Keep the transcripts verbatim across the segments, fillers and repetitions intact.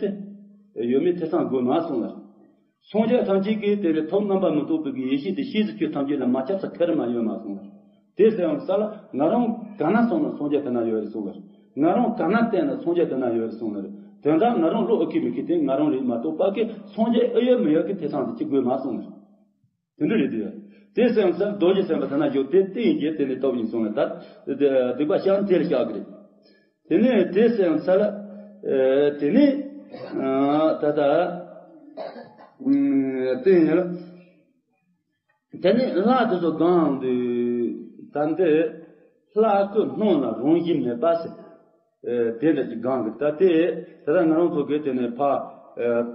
དེ་ཡོད་མེད་ཐེ་ཚོམ་དགོས་མ་སོང་ལ། སངས་རྒྱས་ཐམས་ཅད་ཀྱིས་དེ་ནི་ཐོབ་རྣམ་པར་མི་རྟོག་པའི་གི་ཡེ་ཤེས་དེ་ཤེས་སུ་ཆོས་ཐམས་ཅད་ལ་མ་ཁྱབ་ས་ག་རེ་མ་ཡོད་མ་སོང་ལ། དེ་ཟེར་ཡང་ས་ལ་ང་རང་ག་ན་སོང་ན་སངས་རྒྱས་དེ་ན་ཡོད་རེད་གསུངས་ལ། ང་རང་ག་ན་བསྟེན་ན་སངས་རྒྱས་དེ་ན་ཡོད་རེད་གསུངས་ལ། དོན་དག་ང་རང་བློ་ཨེ་ཁེལ་མི་ཁེལ་དེ་ང་རང་རེད་མ་གཏོགས་ཕ་གི་སངས་རྒྱས་ཨེ་ཡོད་མི་ཡོད་ཀྱི་ཐེ་ཚོམ་དེ་ཅི་དགོས་མ་སོང་ལ། དེ་འདྲ་རེད་དེ། དེ་སེམས་སར་རྡོ་རྗེ་སེམས་དཔའ་ཐ་ན་ཡོད་དེ་དེ་ཡིན་གྱི་དེ་ནི་སྟོབས་ཡིན་གསུངས་ལ། ད་སྡིག་པ་བཤགས་དེ་ལ་བཤགས་ཀྱི་རེད། དེ་ནས་དེ་སེམས་ས་ལ། དེ་ནས་ད་ལྟ་དེ་ཡིན་ལ། དེ་ནས་ལྷ་དེ་ཚོ་གང་དུ་ད་འདི་ལྷ་སྐུ་སྣང་ལ་རང་བཞིན་མེད་པ་ཟེར། དེ་འདྲ་ཅིག་གང་གི་ད་དེ་ད་ལྟ་ང་རང་ཚོ་གི་དེ་ནས་ཕ་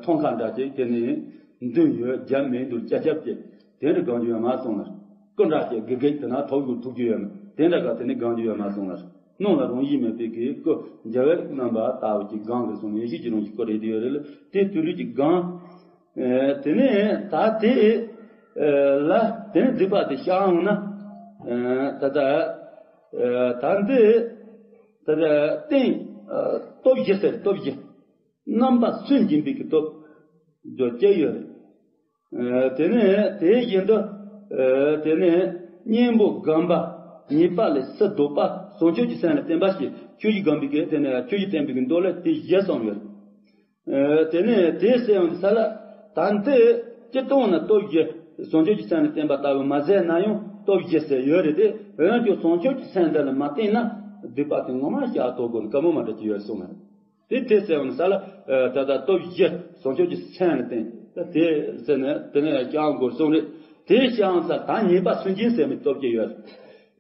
ཐང་ཁ་འདྲ་ཅིག་དེ་ནས་མདུན་ཡོད་རྒྱབ་མེད་འདུག་ཅབ་ཅབ་ཅིག་དེ་འདྲ་གང་ཅིག་ཡོད་མ་སོང་ལ། སྐུ་འདྲ་ཅིག་དགེ་རྒན་དེ་ན་ཐོག་ཡོད་ཐུག་རྒྱུ་ཡོད་མེད་དེ་འདྲ་ག་དེ་ནས་གང་ཅིག་ཡོད་མ་སོང་ལ། སྣང་ལ་རང་བཞིན་མེད་པའི་གི་སྐུ་འཇའ་བའི་རྣམ་པ་ལྟ་བུ་ཅིག་གང་གི་སོང་ཡེ་ཤེས་ཀྱི་རང་བཞིན་སྐུ་རེད་དེ་ཡོད་རེད་ལ་དེ་དུས་ལུས་ཀྱི་གང་། དེ་ནས་ད་དེ་ལ་དེ་ནས་སྡིག་པ་དེ་བཤགས་འོང་ན། ད་ལྟ་ད་འདི་ད་ལྟ་རྟེན་སྟོབས་བཞི་ཟེར་སྟོབས་བཞི། རྣམ་པ་སུན་འབྱིན་པའི་གི་སྟོབས་སྐྱེ་ཡོད་རེད། དེ་ནས་དེ་བཞིན་དུ་དེ་ནས་གཉེན་པོ་སྒོམ་པ་ཉེས་པ་ལས་སུ་ལྡོག་པ་བྱང་ཆུབ་ཀྱི་སེམས་ལ་བརྟེན་པ་ཞེས་ཆོས་བཞི་སྒོམ་པའི་གི་དེ་ནས་ཆོས་བཞི་བསྟན་པའི་གི་མདོ་ལས་དེ་བཞི་གསུངས་ཡོད་རེད། དེ་ནས་དེ་སེམས་ས་ལ་ད་འདི་སྤྱིར་བཏང་ན་སྟོབས་བཞི་བྱང་ཆུབ་ཀྱི་སེམས་ལ་བརྟེན་པ་ལྟ་བུ་མ་ཟད་ན་ཡང་སྟོབས་བཞི་ཟེར་ཡོད་རེད་དེ་འོན་ཀྱང་བྱང་ཆུབ་ཀྱི་སེམས་འདི་ལ་མ་བརྟེན་ན་སྡིག་པ་དེ་ངོ་མ་བཤགས་ཐུབ་དགོས་ནི་དཀའ་མོ་མ་འདྲ་ཅིག་ཡོད་གསུངས་ནས། དེ་དེ་ཟེར་བ་ནི་ས་ལ་ད་ལྟ་སྟོབས་བཞི་བྱང་ཆུབ་ཀྱི་སེམས་ལ་བརྟེན་ད་དེ་ཟེར་ནས་དེ་ནས་བཤགས་དགོས་གསུངས་རེད། དེ་བཤགས་ས་ད་ཉེས་པ་སུན་འབྱིན་ཟེར་མི་སྟོབས་ཀྱི་ཡོད།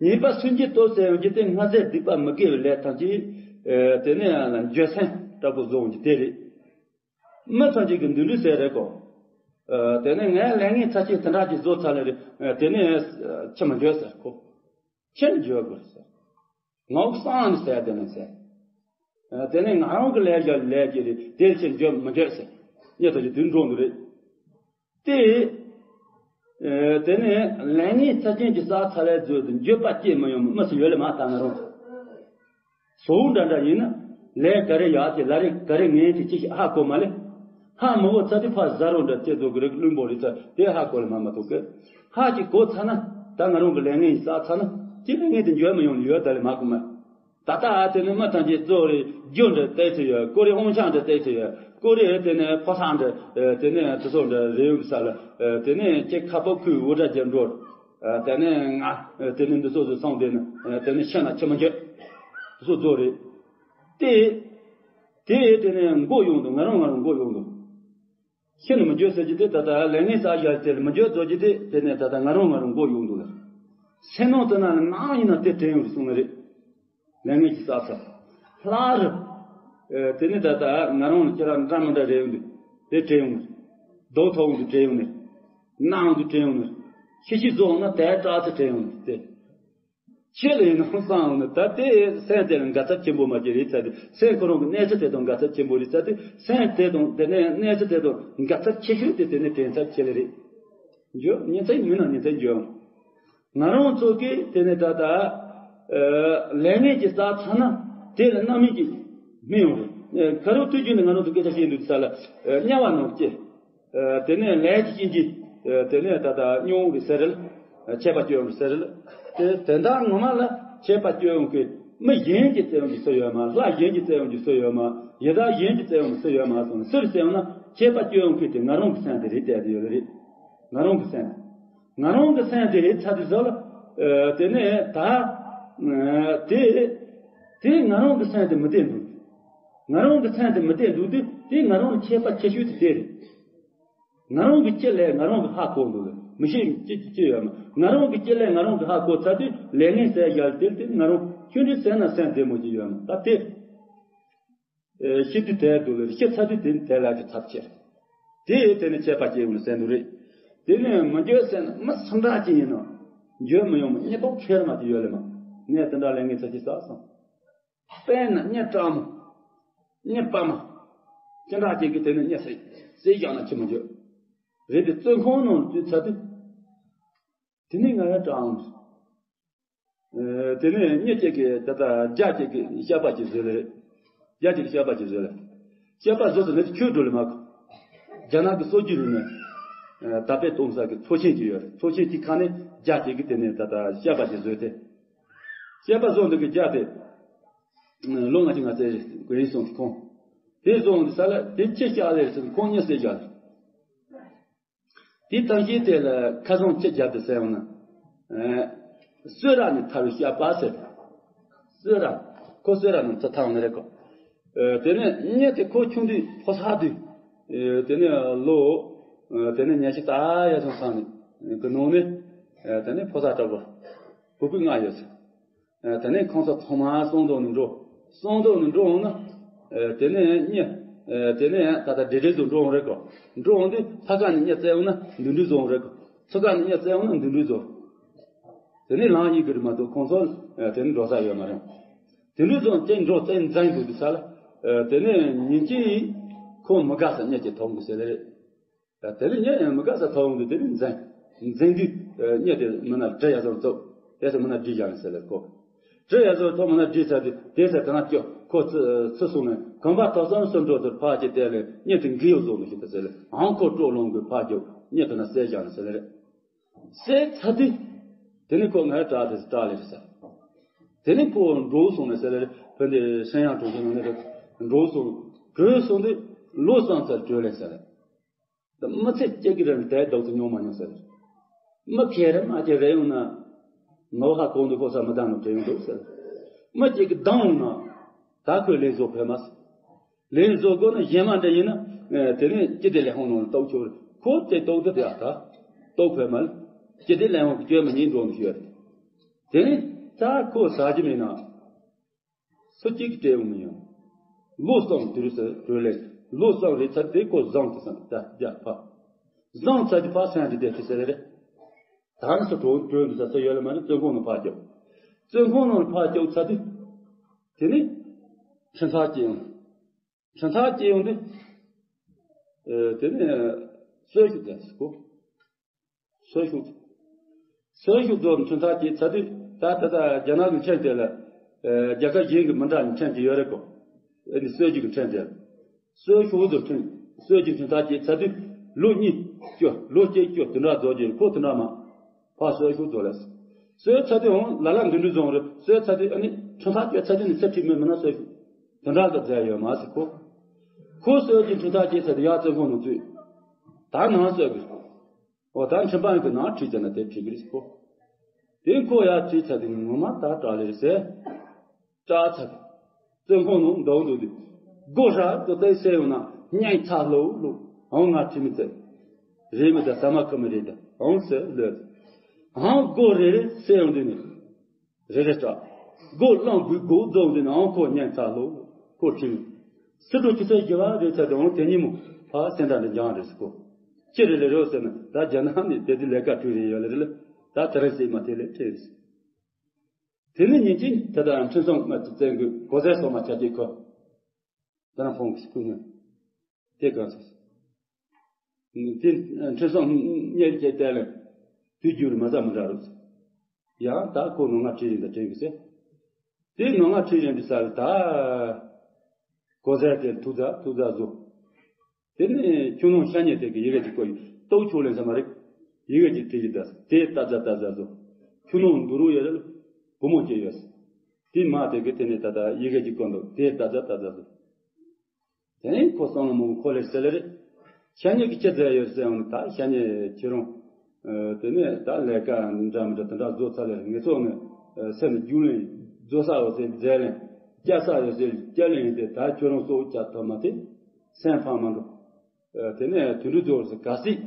ཉེས་པ་སུན་འབྱིན་སྟོབས་ཟེར་ཡོང་གི་དེ་སྔ་ཟས་སྡིག་པ་མི་དགེ་བའི་ལས་ཐམས་ཅད་དེ་ནས་ལ་འགྱོད་སེམས་ལྟ་བུ་བཟོ་ཡོང་གི་དེ་རེད། མི་ཐམས་ཅད་ཀྱི་འདུན་འདྲི་ཟེར་རེད་གོ། དེ་ནས་ངས་ལས་ངན་ཚ་ཆེ་དེ་འདྲ་ཅིག་བཟོ་ཚར་ལེ་རེད། དེ་ནས་ཕྱི་མི་འགྱོད་ཟེར་གོ། ཕྱི་འགྱོད་དགོས་ཟེར། ངའོ་གསང་ནས་ཟེར་དེ་ནས་ཟེར། དེ་ནས་ང་རང་གི་ལས་བཞག་ལས་ཀྱི་རེད་དེ་ཕྱི་འགྱོད་མི་འགྱོད་ཟེར། ཉེ་ཐག་ཅིག་དུས་འགྲོ་འདུག་རེད། དེ། དེ་ནས་ལས་ངན་ཚབས་ཆེན་གྱི་བསགས་ཚར་ལས་བཟོས་ཏེ་འགྱོད་པ་སྐྱེས་མི་ཡོང་མི་སུ་ཡོད་ལེ་མ་ད་ང་རང་། བཟོ་བོ་འདྲ་འདྲ་ཡིན་ན། ལས་ག་རེ་ཡག་ཅིག་ལ་རེ་ག་རེ་ངན་ཅིག་ཅི་ཞིག་ཧ་གོ་མ་ལེ། ཧ་མི་གོ་ཚ་དེ་ཕར་ཟ་རོ་འདྲ་ཅེས་བཟོ་གི་རེད་བླུན་པོ་རེད་ཚ་དེ་ཧ་གོ་ལེ་མ་མ་ཐུག་གི། ཧ་ཅིག་གོ་ཚ་ན་ད་ང་རང་གི་ལས་ངན་ཡིན་བསགས་ཚ་ན་ཅི་ལས་ངན་དེ་འགྱོད་མི་ཡོང་ལེ་ཡོད་ད་ལེ་མ་གོ་མ། ད་ལྟ་དེ་ནི་མི་ཐམས་ཅད་གཙོ་རེ་རྒྱུ་འདྲ་བལྟས་ཚེ་ཡོད་ཀོ་རེ་དབང་ཆ་འདྲ་བལྟས་ཚེ་ཡོད་ཀོ་རེ་དེ་ནི་ཕོ་སང་འདྲ་དེ་ནི་དེ་ཚོ་འདྲ་རེ་ཡོད་ས་ལ་དེ་ནི་ཁྱེད་ཁ་པོ་ཁུའི་འུར་སྒྲ་རྒྱབ་འགྲོ། དེ་ནི་ང་དེ་ནི་འདི་ཚོ་ཚོ་སོང་དེ་ནི་དེ་ནི་ཤི་ན་ཁྱི་མ་འགྱོད་དེ་ཚོ་གཙོ་རེད། དེ་དེ་དེ་ནི་མགོ་ཡོང་འདུག་ང་རང་ང་རང་མགོ་ཡོང་འདུག་ཤི་ནི་མི་འགྱོད་ཟེར་གྱི་དེ་ད་ལྟ་ལས་ངན་བསགས་བཞག་དེ་མི་འགྱོད་ཟེར་གྱི་དེ་དེ་ནས་ད་ལྟ་ང་རང་ང་རང་མགོ་ཡོང་འདུག་ལ། སེམས་ནང་དུ་ན་ནམ་ཡིན་ན་དེ་དྲན་ཡོང་གསུང་ནི་རེད། ལས་ངན་གྱི་བསགས་ཚར། ལྷག་རེད། དེ་ནས་ད་ལྟ་ང་རང་ལ་ཁྱེད་རང་འདྲ་མི་འདྲ་རེད་ཡོང་དུས་དེ་དྲན་ཡོང་ནི། རྡོ་ཐོག་ཡོང་དུས་དྲན་ཡོང་ནི། ནག་ཡོང་དུས་དྲན་ཡོང་ནི། ཤི་ཤི་བཟོ་འོང་ན་དེ་སྐྲག་ཚེ་དྲན་ཡོང་ནི་དེ། ཁྱེད་ལ་ཡིན་ནའང་བསམ་ཡོང་ན་ད་ལྟའི་སེམས་དེ་ལ་དགའ་ཚོར་ཆེན་པོ་མ་སྐྱེས་རེད་ཚ་དེ་སེམས་ཁོ་རང་གི་གནས་ཚུལ་དེ་དང་དགའ་ཚོར་ཆེན་པོ་རེད་ཚ་དེ་སེམས་དེ་དང་དེ་ནས་གནས་ཚུལ་དེ་དང་དགའ་ཚོར་ཆེ་ཤོས་དེ་དེ་ནས་དྲན་ཚར་ཆེ་ལེ་རེད། འཇོ་ཉིན་མཚན་མི་ན་ཉིན་མཚན་འཇོ་ང་རང་ཚོ་གི་དེ་ནས་ད་ལྟ་ལས་ངན་གྱི་བསགས་ཚར་ན་དེ་ལ་རྣམ་སྨིན་གྱི་མི་ཡོང་རེད། ག་རེ་དུས་རྒྱུན་ནས་ང་རང་ཚོ་སྐད་ཆ་བཤད་འདུག་ས་ལ་དམྱལ་བ་ནང་སྐྱེ། དེ་ནས་ལས་ཀྱི་སྐྱིན་གྱི། དེ་ནས་ད་ལྟ་སྨྱོ་གི་ཟེར་རེད། ཆད་པ་གཅོད་ཡོང་གི་ཟེར་རེད། དེ་དེ་འདྲ་ངོ་མ་ལ་ཆད་པ་གཅོད་ཡོང་གི་མི་གཞན་གྱི་བཙལ་ཡོང་གི་སུ་ཡོད་མ་ལྷ་གཞན་གྱི་བཙལ་ཡོང་གི་སུ་ཡོད་མ་ཡི་དྭགས་གཞན་གྱི་བཙལ་ཡོང་གི་སུ་ཡོད་མ་སོང་སུར་བཙལ་ཡོང་ན་ཆད་པ་གཅོད་ཡོང་གི་དེ་ང་རང་གི་སེམས་དེ་རེད་བསྡད་དེ་ཡོད་རེད། ང་རང་གི་སེམས། ང་རང་གི་སེམས་དེ་རེད་ཚ་དེ་ཟོ་ལ། དེ་ནས་ད། དེ། དེ་ང་རང་གི་སེམས་དེ་མི་བདེ་འདུག་ང་རང་གི་སེམས་དེ་མི་བདེ་འདུག་དེ་དེ་ང་རང་ལ་ཆད་པ་ཆེ་ཤོས་དེ་དེ་རེད། ང་རང་གི་ལྕེ་ལས་ང་རང་གི་ཧ་གོ་འདུག་ལ་མི་ཤེས་ཅི་ཅི་ཅི་ཡོད་མ་ང་རང་གི་ལྕེ་ལས་ང་རང་གི་ཧ་གོ་ཚར་དུས་ལས་ངན་ཟེར་ཡག་དེ་དེ་ང་རང་ཁྱོད་འདྲི་ཟེར་ན་སེམས་བདེ་མོ་ཅི་ཡོད་མ་ད་དེ། ཤི་དུས་དེ་འདུག་ལ་ཤི་ཚར་དུས་དེ་དེ་ལ་གི་ཚབ་ཆེ། དེ་དེ་ནི་ཆད་པ་སྐྱེ་ཡོང་ཟེར་འདུག་རེད། དེ་ནི་མི་འགྱོད་ཟེར་ན་མི་སུ་འདྲ་ཅི་ཡིན་ནོ། འགྱོད་མི་ཡོང་མ་རྙེད་པོ་ཁེར་མ་དེ་ཡོད་ལ་མ། ངས་དེ་འདྲ་ལས་ངན་ཚ་ཅི་བསགས་སོང་། དཔེར་ན་གཉེན་སྤྲང་མོ། གཉེན་སྤར་མ། ཅི་འདྲ་ཅིག་གིས་དེ་ནི་གཉེན་ཟེར། ཟེར་བཞག་ན་ཅི་མི་འགྱོད། རེད་དེ་བཙོན་ཁང་ནང་དུས་ཚ་དུས། དེ་ནི་ང་ཡང་སྤྲང་མོ། དེ་ནི་གཉེན་གཅིག་གིས་ད་ལྟ་རྒྱ་གཅིག་གིས་བཤད་པ་ཅིག་བཟོས་ལེ། རྒྱ་གཅིག་གིས་བཤད་པ་ཅིག་བཟོས་ལེ། བཤད་པ་བཟོ་ཟེར་ནས་ཁྱོད་འགྲོ་ལེ་མ་གོ། རྒྱ་ནག་གི་སྲོལ་རྒྱུན་རིག་གནས། ད་པས་སྟོང་ས་གི་ཚོ་ཆེན་གྱི་ཡོད་རེད། ཚོ་ཆེན་གྱི་ཁ་ནས་རྒྱ་སྐྱེད་ཀྱི་དེ་ནས་ད་ལྟ་བཤད་པ་ཅིག་བཟོས་ཏེ། བཤད་པ་བཟོ་འདི་གི་རྒྱ་དེ། ལོ་ལྔ་བཅུ་ང་བརྩེ་གོ་ཡིན་སོང་ཁོང་། དེ་བཟོ་འདི་ས་ལ་དེ་ཅི་བཤད་ལེ་ཟེར་ཁོང་གཉིད་སད་བཞག་ལེ། དེ་ཐམས་ཅད་དེ་ལ་ཁ་སང་ཅི་བརྒྱབ་དེ་ཟེར་ཡོང་ན། གསོད་ར་ནས་ཐར་བའི་བཤད་པ་ཟེར། གསོད་ར། ཁོ་གསོད་ར་ནང་ཚུད་ཐར་ནི་རེད་གོ། དེ་ནས་གཉིད་དེ་ཁོ་ཆུང་དུས་ཕོ་གསར་དུས། དེ་ནས་ལོ། དེ་ནས་ཉི་ཤུ་རྩ་ཡར་སོང་ས་ནས་གི་ནང་ནས། དེ་ནས་ཕོ་གསར་གྲགས་པ། བུ་བུ་ལྔ་ཡོད་ཟེར། དེ་ནས་ཁོང་ཚོ་ཚང་མ་གསང་སྟོང་ནས་འགྲོ། གསང་སྟོང་ནས་འགྲོ་འོང་ན། དེ་ནས་གཉིད། དེ་ནས་ད་ལྟ་འདྲེ་འདྲེ་ཚོ་འགྲོ་འོང་རེད་གོ། འགྲོ་འོང་དུས་ལྷ་ཁང་ནས་གཉིད་སད་འོང་ན་འདུ་འདྲེ་ཚོ་འོང་རེད་གོ། ཚོ་ཁང་ནས་གཉིད་སད་འོང་ན་འདུ་འདྲེ་ཚོ། དེ་ནས་ལངས་ཡི་གི་རེད་མ་གཏོགས་ཁོང་ཚོ། དེ་ནས་འགྲོ་ས་ཡོད་མ་རེད། དེ་འདྲ་ཚོ་དེ་འགྲོ་དེ་འཛིན་འདུག་དུས་ས་ལ། དེ་ནས་ཉིན་གཅིག་ཁོ་མི་དགའ་ས་གཉིད་ཅིག་ཐོབ་འདུག་ཟེར་ལེ་རེད། དེ་ནས་གཉིད་ཡང་མི་དགའ་ས་ཐོབ་འདུག་དེ་ནས་འཛིན། འཛིན་དུས། གཉིད་དེ་མི་ན་གྲི་ཡ་ཟོར་བཙུགས། དེ་ཚོ་མི་ན་བསྒྲིལ་བཞག་ནས་ཟེར་ལེ་ཁོ། གྲི་ཡ་ཟོར་ཐོག་མི་ན་བསྒྲིལ་ཚར་དུས་དེ་ཚོ་དེ་ན་སྐྱོ་ཁོ་ཚུ་ཚུ་སོང་ནས་གོམ་པ་ཐོག་ཙམ་སུ་འགྲོ་ཚུར་ཕར་གྱི་བལྟས་ལེ་གཉིད་དེ་འགི་ཡོད་བཟོ་འདུག་ཞིག་ཏུ་ཟེར་ལེ་ཨང་ཁོ་སྤྲོ་ལོང་གི་ཕར་རྒྱུག་གཉིད་དེ་ན་སད་བཞག་ནས་ཟེར་ལེ་རེད། སད་ཚར་དུས། དེ་ནས་ཁོ་ངའི་སྐྲག་དེ་སྐྲག་ལེ་རེད་ཟེར། དེ་ནས་ཁོ་འགྲོ་སོང་ནས་ཟེར་ལེ་རེད། ཕན་དེ་ཧྲེན་དབྱང་གྲོང་ཁྱེར་ནང་ནས་རེད། འགྲོ་སོང་། བྲོས་སོང་དུས་ལོ་གསུམ་ཙམ་བྲོས་ལེ་ཟེར་ལེ། མི་ཚེ་གཅིག་གི་རིང་དེ་ལྡོག་ཏུ་མྱོང་མ་མྱོང་ཟེར་ལེ། མི་ཁེ་རེ་མ་ཁེ་རེ་ཡོང་ན། ངོ་ཧ་གོང་དུ་ཁོ་ས་མི་དང་ནོ་དྲན་ཡོང་འདུག་ཟེར། མི་གཅིག་གི་སྡང་ཡོང་ན། ད་ཁོས་ལས་བཟོ་ཕོད་མ་ཟེར། ལས་བཟོ་དགོས་ན་གཞན་མ་འདྲ་ཡིན་ན། དེ་ནས་ཅི་སྟེ་ལས་ཁུངས་ནང་ལ་གཏོགས་ཆོག་རེད། ཁོ་དེ་གཏོགས་དུ་དེ་ཨ་ད། གཏོགས་ཕོད་མ་ལ། ཅི་སྟེ་ལས་ཁུངས་ཀྱི་སྐྱོན་མི་ཉིན་འགྲོ་འདུག་ཡོད་རེད། དེ་ནས་ད་ཁོ་ཟ་གི་མེད་ན། སུ་གཅིག་གིས་སྤྲད་འོང་མི་ཡོང་། ལོ་གསུམ་དུས་སུ་གྲོས་ལས། ལོ་གསུམ་རེ་ཚར་དེ་ཁོ་བཟང་དུ་སོང་ད་རྒྱ་ཕ། བཟང་ཚར་དུས་ཕ་སེང་དུ་བསྡད་དུས་ཟེར་རེད། ད་ནི་སུ་གྲོས་གྲོས་འདུག་ས་སུ་ཡོད་ལ་མ་ནི་བཙོན་ཁང་ནང་ཕར་རྒྱོབ། བཙོན་ཁང་ནང་ཕར་རྒྱོབ་ཚར་དུས། དེ་ནི། ཁྲིམས་ཐག་བཅད་ཡོང་། ཁྲིམས་ཐག་བཅད་ཡོང་དུས། དེ་ནི། གསོན་ཤུགས་ལྡན་ཟེར་གོ། གསོན་ཤུགས། གསོན་ཤུགས་རྫོགས་ཁྲིམས་ཐག་བཅད་ཚར་དུས་ད་ད་ལྟ་རྒྱ་ནག་གི་ཁྲིམས་དེ་ལ། རྒྱལ་ཁབ་གཞན་གྱི་མི་འདྲ་བའི་ཁྲིམས་ཀྱི་ཡོད་རེད་གོ། ཨེ་ནི་སྲོལ་རྒྱུན་གྱི་ཁྲིམས་དེ་ལ། གསོན་ཤུགས་རྫོགས་ཁྲིམས། སྲོལ་རྒྱུན་ཁྲིམས་ཐག་བཅད་ཚར་དུས་ལོ་གཉིས་སྐྱོ་ལོ་གཅིག་སྐྱོ་དེ་འདྲ་རྫོགས་རྒྱུ་ཁོ་དེ་འདྲ་མ། ཕར་གསོན་ཤུགས་རྫོགས་ལས། གསོན་ཚར་དུས་འོང་ལ་ལ་འདི་འདྲ་རྫོགས་རེད། གསོན་ཚར་དུས་ཨ་ནི་ཁྲིམས་ཐག་བཅད་ཚར་དུས་ནི་ཚེ་ཁྲིམས་མེད་མི་ན་གསོན་ཤུགས། དེ་འདྲ་ལ་མཛད་ཡོད་མ་ཟེར་ཁོ། ཁོ་གསོན་རྒྱུན་ཁྲིམས་ཐག་བཅད་ཚར་དུས་ཡར་བཙོན་ཁང་ནང་བཙུད། ད་ནང་གསོན་དགོས། འོ་ད་ཁྲིམས་དཔོན་གྱི་ནང་ཁྲིད་ཀྱི་ན་དེ་ཁྲིད་ཀྱི་རེད་ཁོ། དེ་ཁོ་ཡར་ཁྲིད་ཚར་དུས་ངོ་མ་ད་སྐྲག་ལེ་རེད་ཟེར། སྐྲག་ཚར་དུས། བཙོན་ཁང་ནང་འདུག་འདུག་དུས། སྒོ་ར་དུ་ཏེ་སེ་ཡོང་ན་སྙིང་ཚ་ལོ་ལོ། ཨང་ང་ཁྲིད་མི་ཚེ། རེད་མི་ད་ས་མ་ཁ་མི་རེད་ད་ཨང་ཟེར་ལོས། ཨང་སྒོ་རེ་རེ་སེ་ཡོང་དུས་ནི། རེ་རེ་སྐྲག་སྒོ་བླངས་དགོས་སྒོ་རྫོགས་འདི་ནའང་ཁོ་སྙིང་ཚ་ལོ། ཁོ་ཁྲིད། སི་ཏུ་ཁྱི་ཚོའི་རྒྱུ་བ་རེ་ཚ་དང་དེ་ཉིན་མོ་ཕ་སེང་དྲ་འདི་འགྱངས་རེ་སི་ཁོ། ཅི་རེ་ལེ་རོ་ཟེར་ན་ད་རྒྱ་ནག་ནས་དེ་དུས་ལས་ཀ་བྲུས་རེ་ཡོད་ལེ་རེ་ལེ། ད་དེ་རིང་སྲིད་མ་དེ་ལས་ཁྲེལ་རེ་སི། དེ་ནས་ཉིན་གཅིག་དེ་ལྟར་ཁྲིམས་སྲུང་མ་ཅི་བཙན་དགོས་གོ་ཟས་སོགས་མ་ཆ་གཅིག་ཁོ། དེ་རང་ཕོང་གི་སྐུ་ངོ། དེ་གང་ཟེར། དེ་ཁྲི་སྲོང་གཉེར་སྐྱེས་བལྟས་ལ་དུས་རྒྱུན་མ་ཟ་མི་འདྲ་རུ། ཡང་ད་ཁོ་ནང་ང་ཁྲིད་ཡིན་ད་དྲན་གི་ཟེར། དེ་ནང་ང་ཁྲིད་ཡིན་དུས་ས་ལ་ད། གོ་ཟས་དེ་ཐུག་ཟ་ཐུག་ཟ་བཟོ། དེ་ནས་ཁྱོད་ནང་ཤ་ཉེ་དེ་གི་ཡི་གེ་གཅིག་བཀོད་ཡིན་ལྟོ་ཆོག་ལེན་ས་མ་རེད། ཡི་གེ་གཅིག་བྲིས་ཡིན་ད་དེ་ལྟ་ཟ་ལྟ་ཟ་བཟོ། ཁྱོད་ནང་འདུ་རུ་ཡོད་རེད། བུ་མོ་སྐྱེས་ཡོད། དེ་མ་དེ་གི་དེ་ནས་ད་ད་ཡི་གེ་གཅིག་བཀོད་འདུག་དེ་ལྟ་ཟ་ལྟ་ཟ་བཟོ། དེ་ནས་ཁོ་སང་ལ་མོ་ཁོ་ལེ་སེ་ལེ་རེད། ཤ་ཉེ་གི་ཅི་མཛད་ཡོད་ཟེར་ཡང་ད་ཤ་ཉེ་ཁྱེད་རང་། དེ་ནས་ད་ལས་ཀ་འདྲ་མི་འདྲ་དེ་འདྲ་བཟོ་ཚར་ལེ་ངེད་ཚོ་ནི་སེམས་ནི་རྒྱུགས་ལེན་བཟོ་ས་ཡོད་ཟེར་མཛད་ལེན་སྐྱ་ས་ཡོད་ཟེར་སྐྱ་ལེན་དེ་ད་ཁྱོད་རང་གཙོ་བོ་བྱ་ཐུབ་མ་དེ་སེམས་ཕམ་མ་འགྲོ། དེ་ནས་དུད་འགྲོ་རྫོགས་སུ་ག་སྲིད།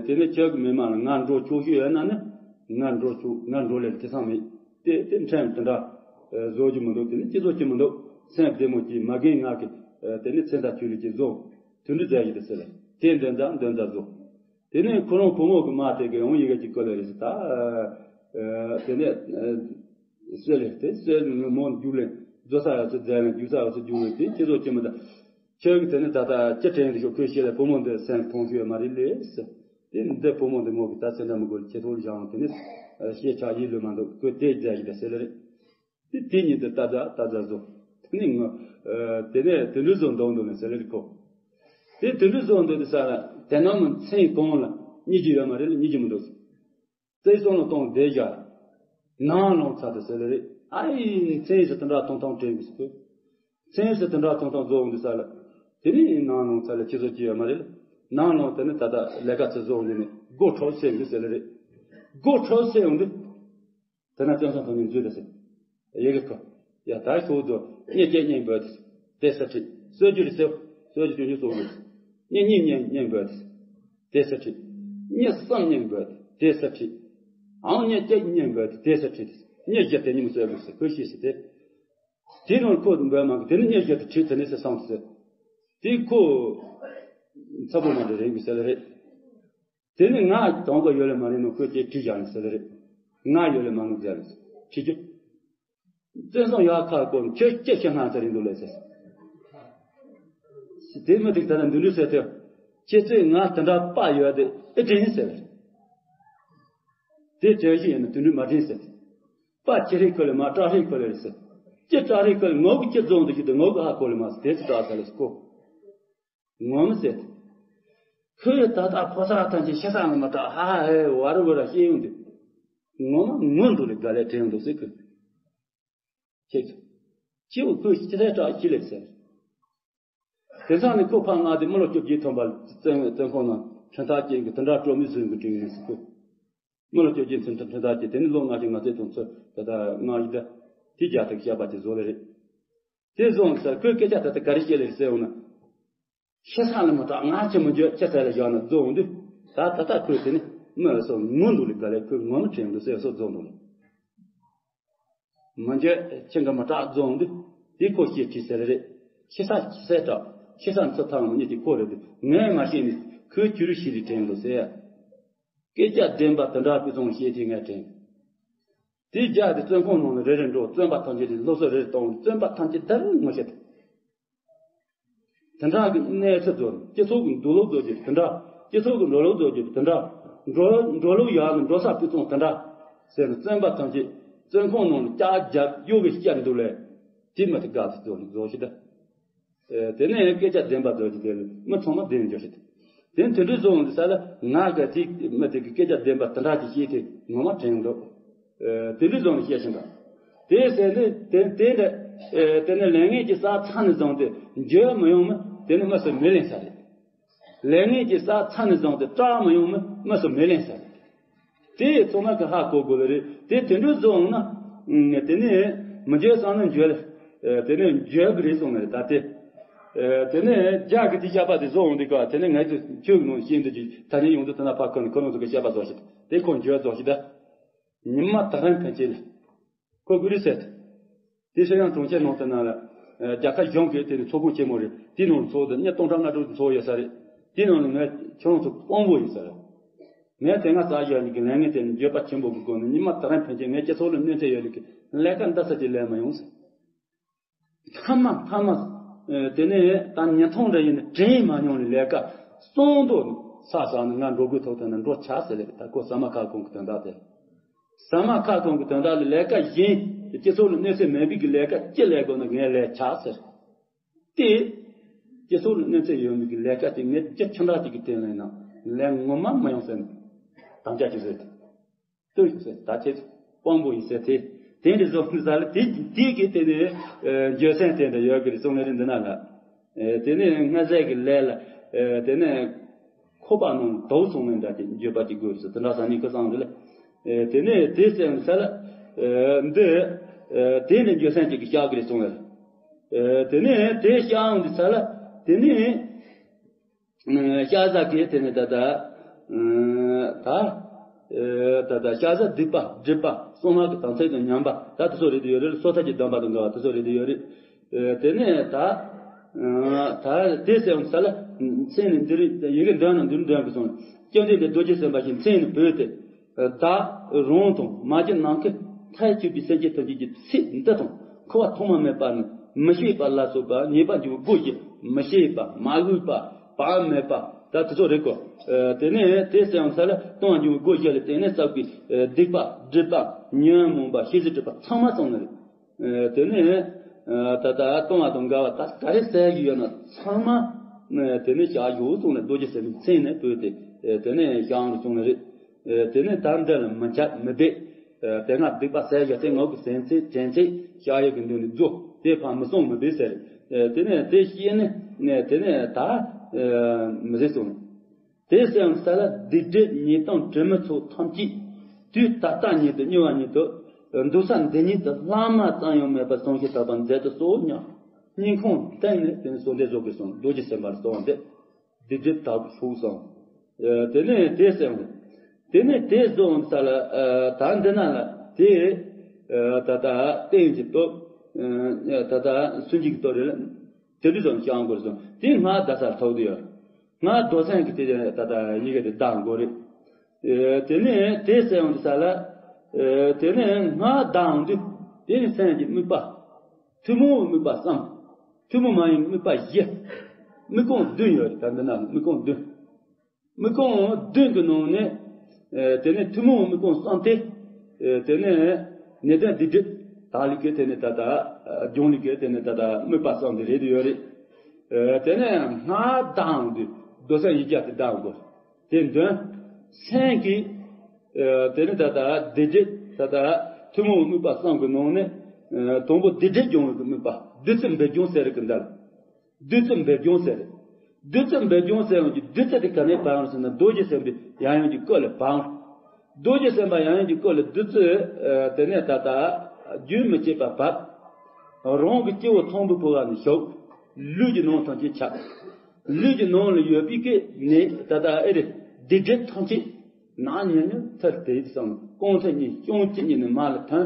དེ་ནས་ཁྱོད་ཀྱི་མི་མང་ལ་ང་འགྲོ་ཆོག་ཤེས་ཡོད་ན་ནི་ང་འགྲོ་ཆོག་ང་འགྲོ་ལེ་དེ་སང་མེད། དེ་དེ་ཕྲན་དེ་འདྲ་བཟོ་རྒྱུ་མི་འདུག་དེ་ནི་སྤྱི་ཚོགས་ཀྱི་མི་འདུག་སེམས་བདེ་མོ་གྱིས་མ་རྒན་ང་གི་དེ་ནི་ཚེ་མཐའ་ཆོས་ལུགས་ཀྱི་བཟོ་དུད་འགྲོ་མཛད་ཀྱི་དེ་ཟེར་ལེ་དེ་འདོན་ཙང་འདོན་ཙང་བཟོ། དེ་ནས་ཁོ་རང་བུ་མོ་གི་མ་དེ་གི་ཡང་ཡི་གེ་གཅིག་བཀོད་ལེ་རེད་ཟེར་ད། དེ་ནས། སྲོལ་ལས་དེ་སྲོལ་ངོ་མོ་རྒྱུགས་ལེན་བཟོ་ས་ཡོད་ཚད་མཛད་ལེན་རྒྱུགས་ས་ཡོད་ཚད་རྒྱུགས་ལེན་དེ་ཁྱེད་ཚོ་ཅི་མི་ད། ཁྱེད་ཀྱི་དེ་ནི་ད་ལྟ་ཅི་དྲན་རེ་ཤོག་ཁོས་ཤེས་ལ་བུ་མོ་འདི་སེམས་ཐོང་ཤོས་མ་རེད་ལས་ཟེར། དེ་འདི་བུ་མོ་འདི་མོ་གི་ད་སེམས་ད་མི་དགོས་ཁྱེད་ཚོ་ལ་བཞག་དེ་ནི་ཤེས་ཆགས་ཡིད་ལོས་མ་འདུག་ཁོས་དེ་རྒྱ་ཡི་ད་ཟེར་ལེ་རེད། དེ་དེ་ཉིད་དུ་ལྟ་ཛ་ལྟ་ཛ་བཟོ། དེ་ནི་ངོ་ དེ་ནས་དེ་འདྲ་བཟོ་འདུག་འདུག་ནས་ཟེར་ལེ་རེད་ཁོ། དེ་དེ་འདྲ་བཟོ་འདུག་དེ་ས་ལ་དེ་ན་མི་མཚན་གང་ལ་རྙེད་རྒྱུ་ཡོད་མ་རེད་ལ་རྙེད་རྒྱུ་མི་འདུག་རྩེ་གསུམ་ལ་གཏོང་བསྡད་བཞག་ནང་ལོང་ཚར་དུ་ཟེར་ལེ་རེད། ཨ་ཡི་མཚན་ཟེར་དེ་འདྲ་གཏོང་སྟངས་དྲན་གི་ཟེར་གི་མཚན་ཟེར་དེ་འདྲ་གཏོང་སྟངས་བཟོ་འོང་དུ་ས་ལ། དེ་ནས་ནང་ལོང་ཚར་ལ་ཁྱི་ཟོ་ཅི་ཡོད་མ་རེད་ལ། ནང་ལོང་དེ་ནས་ད་ལྟ་ལས་ཀ་ཚེ་བཟོ་འོང་དུ་ནས་སྒོ་ཁྲོལ་ཟེར་འདུག་ཟེར་ལེ་རེད། སྒོ་ཁྲོལ་ཟེར་འོང་དུ། དེ་ན་བཙན་སོང་དོན་ནི་འཛུལ་ལ་ཟེར། ཡི་གེ་ཁོ། ཡ་ད་ཤོག་དུ་གཉེན་སྐྱེས་གཉེན་འབོད་དེ། དེ་ས་ཁྲིད། གསོད་རྒྱུ་རེད་ཟེར། གསོད་རྒྱུ་སྐྱོན་རྒྱུ་གསོག་རེད། གཉེན་གཉིས་གཉེན་གཉེན་འབོད་དེ། དེ་ས་ཁྲིད། གཉེན་གསུམ་གཉེན་འབོད་དེ། དེ་ས་ཁྲིད། ཨང་གཉེན་བརྒྱད་གཉེན་འབོད་དེ། དེ་ས་ཁྲིད། གཉེན་བརྒྱད་དེ་གཉིས་མི་གསོད་དགོས་ཟེར་ཁོས་ཤེས་ཟེར་ཏེ། དེ་ནང་ཁོ་འབོད་མ་གི་དེ་ནི་གཉེན་བརྒྱད་དེ་ཁྲིད་དེ་ནི་ཟེར་སོང་ཟེར། དེ་ཁོ། ཚ་པོ་མ་འདྲ་རེད་གི་ཟེར་ལེ་རེད། དེ་ནི་ང་དང་པོ་ཡོད་ལེ་མ་རེད་ནོ་ཁོས་ཅེས་དྲིས་བཞག་ནས་ཟེར་ལེ་རེད། ང་ཡོད་ལེ་མ་ནོ་ཟེར་ལེ་དྲིས་རྒྱུ། བཙན་སོང་ཡག་ཁ་སྐོར་ཁྱོད་ཅི་ཤི་སྔ་ཚར་ཡིན་འདུག་ལེ་ཟེར། དེ་མི་དེ་ད་ལ་འདི་འདྲ་ཟེར་ཏེ། ཁྱེད་ཚོས་ང་དེ་འདྲ་པ་ཡོད་དེ་ཨེ་དྲན་ཟེར། དེ་དྲན་ཤེས་ཡིན་ན་དེ་འདྲ་མ་དྲན་ཟེར། པ་ཁྱི་རིགས་ཁོ་ལེ་མ་བྲག་རིགས་ཁོ་ལེ་རེད་ཟེར། ཁྱི་བྲག་རིགས་ཁོ་ལེ་ངོ་གི་ཁྱི་རྫོང་དུ་ཁྱི་དེ་ངོ་གི་ཧ་ཁོ་ལེ་མ་ཟེར་དེ་ཚོ་བྲག་ས་ལེ་ཟེར་ཁོ། ངོ་མ་ཟེར། ཁོས་ད་ལྟ་ཕོ་གསར་ཐམས་ཅད་ཤི་ས་ངོ་མ་བྲག་ཧ་ཧ་ཧེ་བ་རུ་བ་ར་ཤེས་ཡོང་དུས། ངོ་མ་ངོ་འདུག་ལེ་དགའ་ལེ་དྲན་ཡོང་འདུག་ཟེར་ཁོས། ཁྱེད་ཚོ། ཁྱེད་འུ་ཁོས་ཅི་ཐད་དྲག་ཅི་ལེགས་ཟེར། དེང་སང་ནི་ཁོ་ཕ་མངགས་ཏེ་མི་ལོ་བཅོ་བརྒྱད་ཐོན་པ་བཙོན་བཙོན་ཁང་ནང་ཁྲིམས་ཐག་བཅད་གི་དེ་འདྲ་སྤྲོ་མི་བཟོས་གི་དྲན་ཡིན་ཟེར་ཁོས། མི་ལོ་བཅོ་བརྒྱད་ཚུན་ཁྲིམས་ཐག་བཅད་དེ་ནི་ལོ་ལྔ་བཅུ་ང་བརྒྱད་དང་ཚུར་ད་ལྟ་ལྔ་བཞི་ད་དེ་རྒྱ་ཐག་བཤད་པ་དེ་བཟོ་ལེ་རེད། དེ་བཟོ་འོང་ཟེར་ཁོས་སྐད་ཆ་ད་ལྟ་ག་རེ་བཤད་ལེ་རེད་ཟེར་འོང་ན། ཤི་ས་ལ་མ་བྲག་ང་ཅི་མི་འགྱོད་ཁྱེད་ཚ་ལ་བཞག་ན་རྫོང་འདུག་ད་ད་ལྟ་ཁོས་དེ་ནི་མི་སོ་ངུ་འདུག་ལེ་ག་ལེ་ཁོས་ངོ་མ་དྲན་འདུག་ཟེར་སོ་རྫོང་འདུག་ལེ། མི་འགྱོད་ཁྱི་འགའ་མ་བྲག་རྫོང་འདུག་དེ་ཁོ་ཤེས་ཁྲིད་ཟེར་རེད། ཤི་ས་ཤི་ས་བྲག་ཤི་ས་འཚོ་ཐང་མི་ཉིད་དེ་ཁོ་རེད་དེ་ངས་མ་ཤེས་ནི་ཁོས་ཅི་རུ་ཤེས་རེ་དྲན་འདུག་ཟེར། སྐད་ཆ་བདེན་པ་དེ་འདྲ་དཔེ་ཚོང་ཤེས་ཀྱི་ངས་དྲན། དེའི་རྒྱ་དེ་བཙོན་ཁང་ནང་ལ་རེ་རེ་འགྲོ་བཙོན་པ་ཐམས་ཅད་དེ་སློབ་གསོ་རེ་རེ་གཏོང་བཙོན་པ་ཐམས་ཅད་བདག་ངོ་ཤེས་ཏེ། དེ་འདྲ་གི་གནས་ཚུལ་ཚོ་སྤྱི་ཚོགས་ཀྱི་འདུག་ལོག་བཟོ་རྒྱུ་དེ་འདྲ་སྤྱི་ཚོགས་ཀྱི་འགྲོ་ལོག་བཟོ་རྒྱུ་དེ་འདྲ་འགྲོ་འགྲོ་ལོག་ཡག་ནི་འགྲོ་ས་དཔེ་ཚོང་དེ་འདྲ་ཟེར་ནས་བཙོན་པ་ཐམས་ཅད་བཙོན་ཁང་ནང་ལ་ལྕགས་རྒྱབ་གཡོ་གི་བཤད་འདུག་ལས་དེ་མི་དེ་དགའ་དེ་ཚོ་ནི་བཟོ་ཞིག་ད། དེ་ནས་སྐད་ཆ་བདེན་པ་རྫོགས་ཀྱི་དེ་ལ་མི་ཚང་མ་བདེན་འགྱུར་ཞིག་དེ་དེ་དུད་འགྲོའི་བཟོ་འོང་དུ་ས་ལ་ང་ག་ཅིག་མི་དེ་གི་སྐད་ཆ་བདེན་པ་དེ་འདྲ་ཅིག་བཤད་དེ་ངོ་མ་དྲན་འགྲོ། དུད་འགྲོའི་བཟོ་ནས་བཤད་བཞིན་པ། དེ་ཟེར་ནས་དེ་དེ་འདྲ་དེ་ནས་ལས་ངན་གྱི་ས་ཚ་ནས་བཟུང་སྟེ་འགྱོད་མི་ཡོང་མི་དེ་ནི་མི་སུ་མི་ལེན་ས་རེད། ལས་ངན་གྱི་ས་ཚ་ནས་བཟུང་སྟེ་སྐྲག་མི་ཡོང་མི་མི་སུ་མི་ལེན་ས་རེད། དེ་ཚང་མ་གི་ཧ་གོ་དགོས་ལེ་རེད། དེ་དེ་འདྲ་བཟོ་འོང་ན། དེ་ནས་མི་འགྱོད་བསམ་ན་འགྱོད་ལེ། དེ་ནས་འགྱོད་གི་རེད་གསུངས་ནས་རེད་ད་དེ། དེ་ནས་རྒྱ་གི་དེ་བཤད་པ་དེ་བཟོ་འོང་དུས་ག་དེ་ནས་ངས་ཚོ་ཆོས་གི་ནང་བཤད་འདི་ཅིག་ད་ནས་ཡོང་དུས་ད་ན་ཕ་ཁོ་ནས་ཁོ་རང་ཚོ་གི་བཤད་པ་བཟོ་ཞིག་དེ་ཁོ་འགྱོད་བཟོ་ཞིག་ད། ཉི་མ་ད་རང་ཕན་ཆད་ལེ། ཁོ་གུ་རི་ཟེར། དེ་ཤེས་ཡང་གྲོང་ཁྱེར་ནང་དུ་ན་ལ། རྒྱལ་ཁབ་གཞུང་གི་དེ་ནི་ཚོགས་ཁང་ཆེན་མོ་རེད། དེ་ནང་ཚོགས་དུ་ཉིས་སྟོང་ཕྲག་ལྔ་དྲུག་ཚོགས་ཡོད་ས་རེད། དེ་ནང་ལ་ངས་ཁྱོད་རང་ཚོ་དཔང་པོ་ཡིན་ས་རེད། ངས་དེ་སྔ་བསགས་ཡོད་ནི་གི་ལས་ངན་དེ་ནི་འགྱོད་པ་ཆེན་པོ་གི་སྒོ་ནས་ཉི་མ་ད་རང་ཕན་ཆད་ངས་སྤྱི་ཚོགས་ལ་གནོད་འཚེ་ཡོད་ནི་གི་ལས་ཀ་འདི་ས་ཅིག་ལས་མ་ཡོང་ཟེར། མཐའ་མ་མཐའ་མ། དེ་ནས་ད་ཉིན་ཐོང་འདྲ་ཡིན་ནི་དྲན་མ་མྱོང་ནི་ལས་ཀ་གསོང་དོ་ས་ས་ནི་ང་འགྲོ་དགོས་ཐོག་ཐོག་ན་འགྲོ་ཆ་ཟེར་ལེ་ད་ཁོ་ཟ་མ་ཁ་གོང་གི་དོན་དག་དེ། ཟ་མ་ཁ་གོང་གི་དོན་དག་ལ་ལས་ཀ་གཞན་སྤྱི་ཚོགས་ལ་གནོད་འཚེ་མེད་པའི་གི་ལས་ཀ་ཅི་ལས་དགོས་ན་ངས་ལས་ཆ་ཟེར། དེ། སྤྱི་ཚོགས་ལ་གནོད་འཚེ་ཡོད་མི་གི་ལས་ཀ་དེ་ངས་རྒྱུ་ཆུང་དྲག་ཅིག་གི་སྟེང་ལེན་ན་ལས་ངོ་མ་མ་ཡོང་ཟེར་ནས་དམ་བཅའ་ཅིག་བཟོས་ཏེ། ལྟོས་ཤིག་ཟེར་ད་ཁྱེད་དཔང་པོ་ཡིན་ཟེར་ཏེ། དེ་འདྲ་བཟོ་ཟ་ལ་དེ་དེ་གི་དེ་ནས་འགྱོད་སེམས་དེ་འདྲ་ཡོད་གི་རེད་གསུང་ནི་རེད་འདི་ན་ལ། དེ་ནས་སྔ་ཟས་ཀྱི་ལས་ལ། དེ་ནས་ཁོག་པ་ནང་དུག་སོང་ནས་འདྲ་དེ་འགྱོད་པ་ཅིག་དགོས་ཟེར་དེ་འདྲ་ཟ་ནི་ཁོ་སང་རེད་ལ། དེ་ནས་དེ་སེམས་ས་ལ། འདི། དེ་འདྲ་འགྱོད་སེམས་ཅིག་གི་བཤགས་གི་རེད་གསུང་ལ། དེ་ནས་དེ་བཤགས་འོང་དུས་ས་ལ། དེ་ནས། ཤ་ཟ་གི་དེ་ནི་ད་ལྟ། ད། ད་ལྟ་ཤ་ཟ་སྡིག་པ་སྒྲིབ་པ་གསང་སྔགས་ཀྱི་དམ་ཚིག་དང་ཉམས་པ་ད་དེ་ཚོ་རེད་དུ་ཡོད་རེད། སོ་ཐར་གྱི་སྡོམ་པ་དང་འགལ་བ་དེ་ཚོ་རེད་དུ་ཡོད་རེད། དེ་ནས་ད། ད་དེ་ཟེར་བ་ས་ལ། མཚན་ནི་འདི་རེད་ཡི་གེ་འདོན་ན་འདི་འདོན་དགོས་སོང་། བཅོམ་ལྡན་འདས་རྡོ་རྗེ་སེམས་དཔའ་ཞེས་མཚན་ནི་བོས་ཏེ། བདག་རང་དང་མ་གྱུར་ནམ་མཁའི་མཐའ་ཡས་གྱུར་པའི་སེམས་ཅན་ཐམས་ཅད་ཀྱི་ཚེ་འདི་དང་འཁོར་བ་ཐོག་མ་མེད་པ་ནས་མི་ཤེས་པ་ལ་སོགས་པ་ཉེས་པ་འགྱུར་བའི་སྒོ་བཞི། མི་ཤེས་པ། མ་གོས་པ། བག་མེད་པ། ད་དེ་ཚོ་རེད་གོ། དེ་ནས་དེ་སེམས་ས་ལ་སྟོང་འགྱུར་བའི་སྒོ་བཞི་ལ་བརྟེན་ནས་བསགས་པའི་སྡིག་པ་སྒྲིབ་པ་ཉོན་མོངས་པ་ཤེས་བྱའི་སྒྲིབ་པ་ཚང་མ་སོང་ནི་རེད། དེ་ནས། ད་ལྟ་ལྟུང་བ་དང་འགལ་བ་ད་ག་རེ་བསལ་གྱི་ཡོད་ན་ཚང་མ་དེ་ནས་བཞག་ཡོད་གསུངས་ནས། རྡོ་རྗེ་སེམས་དཔའི་མཚན་ནས་བོས་ཏེ་དེ་ནས་བཞག་གསུངས་ནས་རེད། དེ་ནས་ད་འདི་ལ་མི་འཆབ་མི་སྦེད། དེ་སྔ་སྡིག་པ་བསལ་བཞག་ཚེ་ངག་གི་སེམས་ཚེ་དྲན་ཚེ་བཤགས་ཡོད་ཀྱི་འདུག་ནས་རྫོགས། དེ་ཕར་མི་སོང་མི་སྦེད་ཟེར། དེ་ནས་དེ་ཤེས་ནས་དེ་ནས་ད་མི་ཟེར་གསུངས་ནས། དེ་སེམས་ས་ལ་སྡིག་སྒྲིབ་ཉེས་ལྟུང་དྲི་མ་ཚོགས་ཐམས་ཅད་དུས་ད་ལྟ་ཉིད་དུ་མྱུར་བ་ཉིད་དུ་འདུག་ས་འདི་ཉིད་དུ་ལྷག་མ་ཙམ་ཡང་མེད་པར་བསམ་ཤེས་དག་པ་མཛད་དུ་གསོལ་སྙམ། སྙིང་ཁོང་བཏིང་ནས་དེ་ནས་གསོལ་འདེབས་བཟོ་དགོས་སོང་། རྡོ་རྗེ་སེམས་དཔའ་ལ་གསོལ་བ་འདེབས། སྡིག་སྒྲིབ་དག་པ་ཚོགས་སམ། དེ་ནས་དེ་སེམས། དེ་ནས་དེ་གསོལ་ས་ལ་ད་འདི་ན་ལ་དེ་ད་ལྟ་བསྟན་གྱི་སྟོབས། ད་ལྟ་སུན་འབྱིན་གྱི་སྟོབས་རེད་ལ། དེ་འདྲ་ཙམ་བཤད་དགོས་སོང་། དེ་སྔགས་བཟླ་ས་ཐོག་ཏུ་ཡོད། སྔགས་རྡོར་སེམས་ཀྱི་དེ་ད་ལྟ་ཡི་གེ་དེ་བཟླ་དགོས་རེད། དེ་ནས་དེ་སེམས་ས་ལ། དེ་ནས་སྔགས་བཟླ་འོང་དུས་དེ་ནས་སེམས་ཀྱི་དམིགས་པ། ཐུན་མོང་བའི་དམིགས་པ་གསུམ། ཐུན་མོང་མ་ཡིན་དམིགས་པ་བཞི། དམིགས་སྐོང་བདུན་ཡོད་རེད། ད་འདི་ན་དམིགས་སྐོང་བདུན། དམིགས་སྐོང་བདུན་གྱི་ནང་ནས། དེ་ནས་ཐུན་མོང་དམིགས་སྐོང་གསུམ་སྟེ། དེ་ནས་ནད་གདོན་སྡིག་སྒྲིབ་དག་ལས་ཀྱི་དེ་ནས་ད་ལྟ་སྦྱོང་ལས་ཀྱི་དེ་ནས་ད་ལྟ་དམིགས་པ་གསུམ་དེ་རེད་ཡོད་རེད། དེ་ནས་སྔགས་བཟླ་འོང་དུས་རྡོར་སེམས་ཡིག་བརྒྱ་དེ་བཟླ་དགོས། དེ་འདོན། སེམས་ཀྱི། དེ་ནས་ད་ལྟ་སྡིག་སྒྲིབ་ད་ལྟ་ཐུན་མོང་དམིགས་པ་གསུམ་གྱི་ནང་ནས། དང་པོ་སྡིག་སྒྲིབ་སྦྱོང་བའི་དམིགས་པ། བདུད་རྩི་འབེབས་སྦྱོང་ཟེར་གི་འདུག་བདུད་རྩི་འབེབས་སྦྱོང་ཟེར། བདུད་རྩི་འབེབས་སྦྱོང་ཟེར་ཡང་གི་བདུད་རྩི་དེ་ག་ནས་འབབ་ཟེར་ན། རྡོ་རྗེ་སེམས་དཔའི་ཡང་ཡང་གི་སྐུ་ལས་འབབ། རྡོ་རྗེ་སེམས་དཔའི་ཡང་ཡང་གི་སྐུ་ལས་བདུད་རྩི། དེ་ནས་ད་ལྟ་རྒྱུན་མི་འཆད་པར་འབབ། རང་གི་སྤྱི་བོ་ཚངས་པའི་བུ་ག་ནས་ཞུགས། ལུས་ཀྱི་ནང་ཐམས་ཅད་ཁྱབ། ལུས་ཀྱི་ནང་ལ་ཡོད་པའི་གི་ནད་ད་ལྟ་ཨེ་རེད། སྡིག་སྒྲིབ་ཐམས་ཅད། ནག་ཉེས་ཉོན་ཐར་དེ་ཡིད་བསམ་སྐོང་ཐེངས་གཉིས་སྐྱོང་གཅིག་གཉིས་ནས་མར་ལ་ཐོན།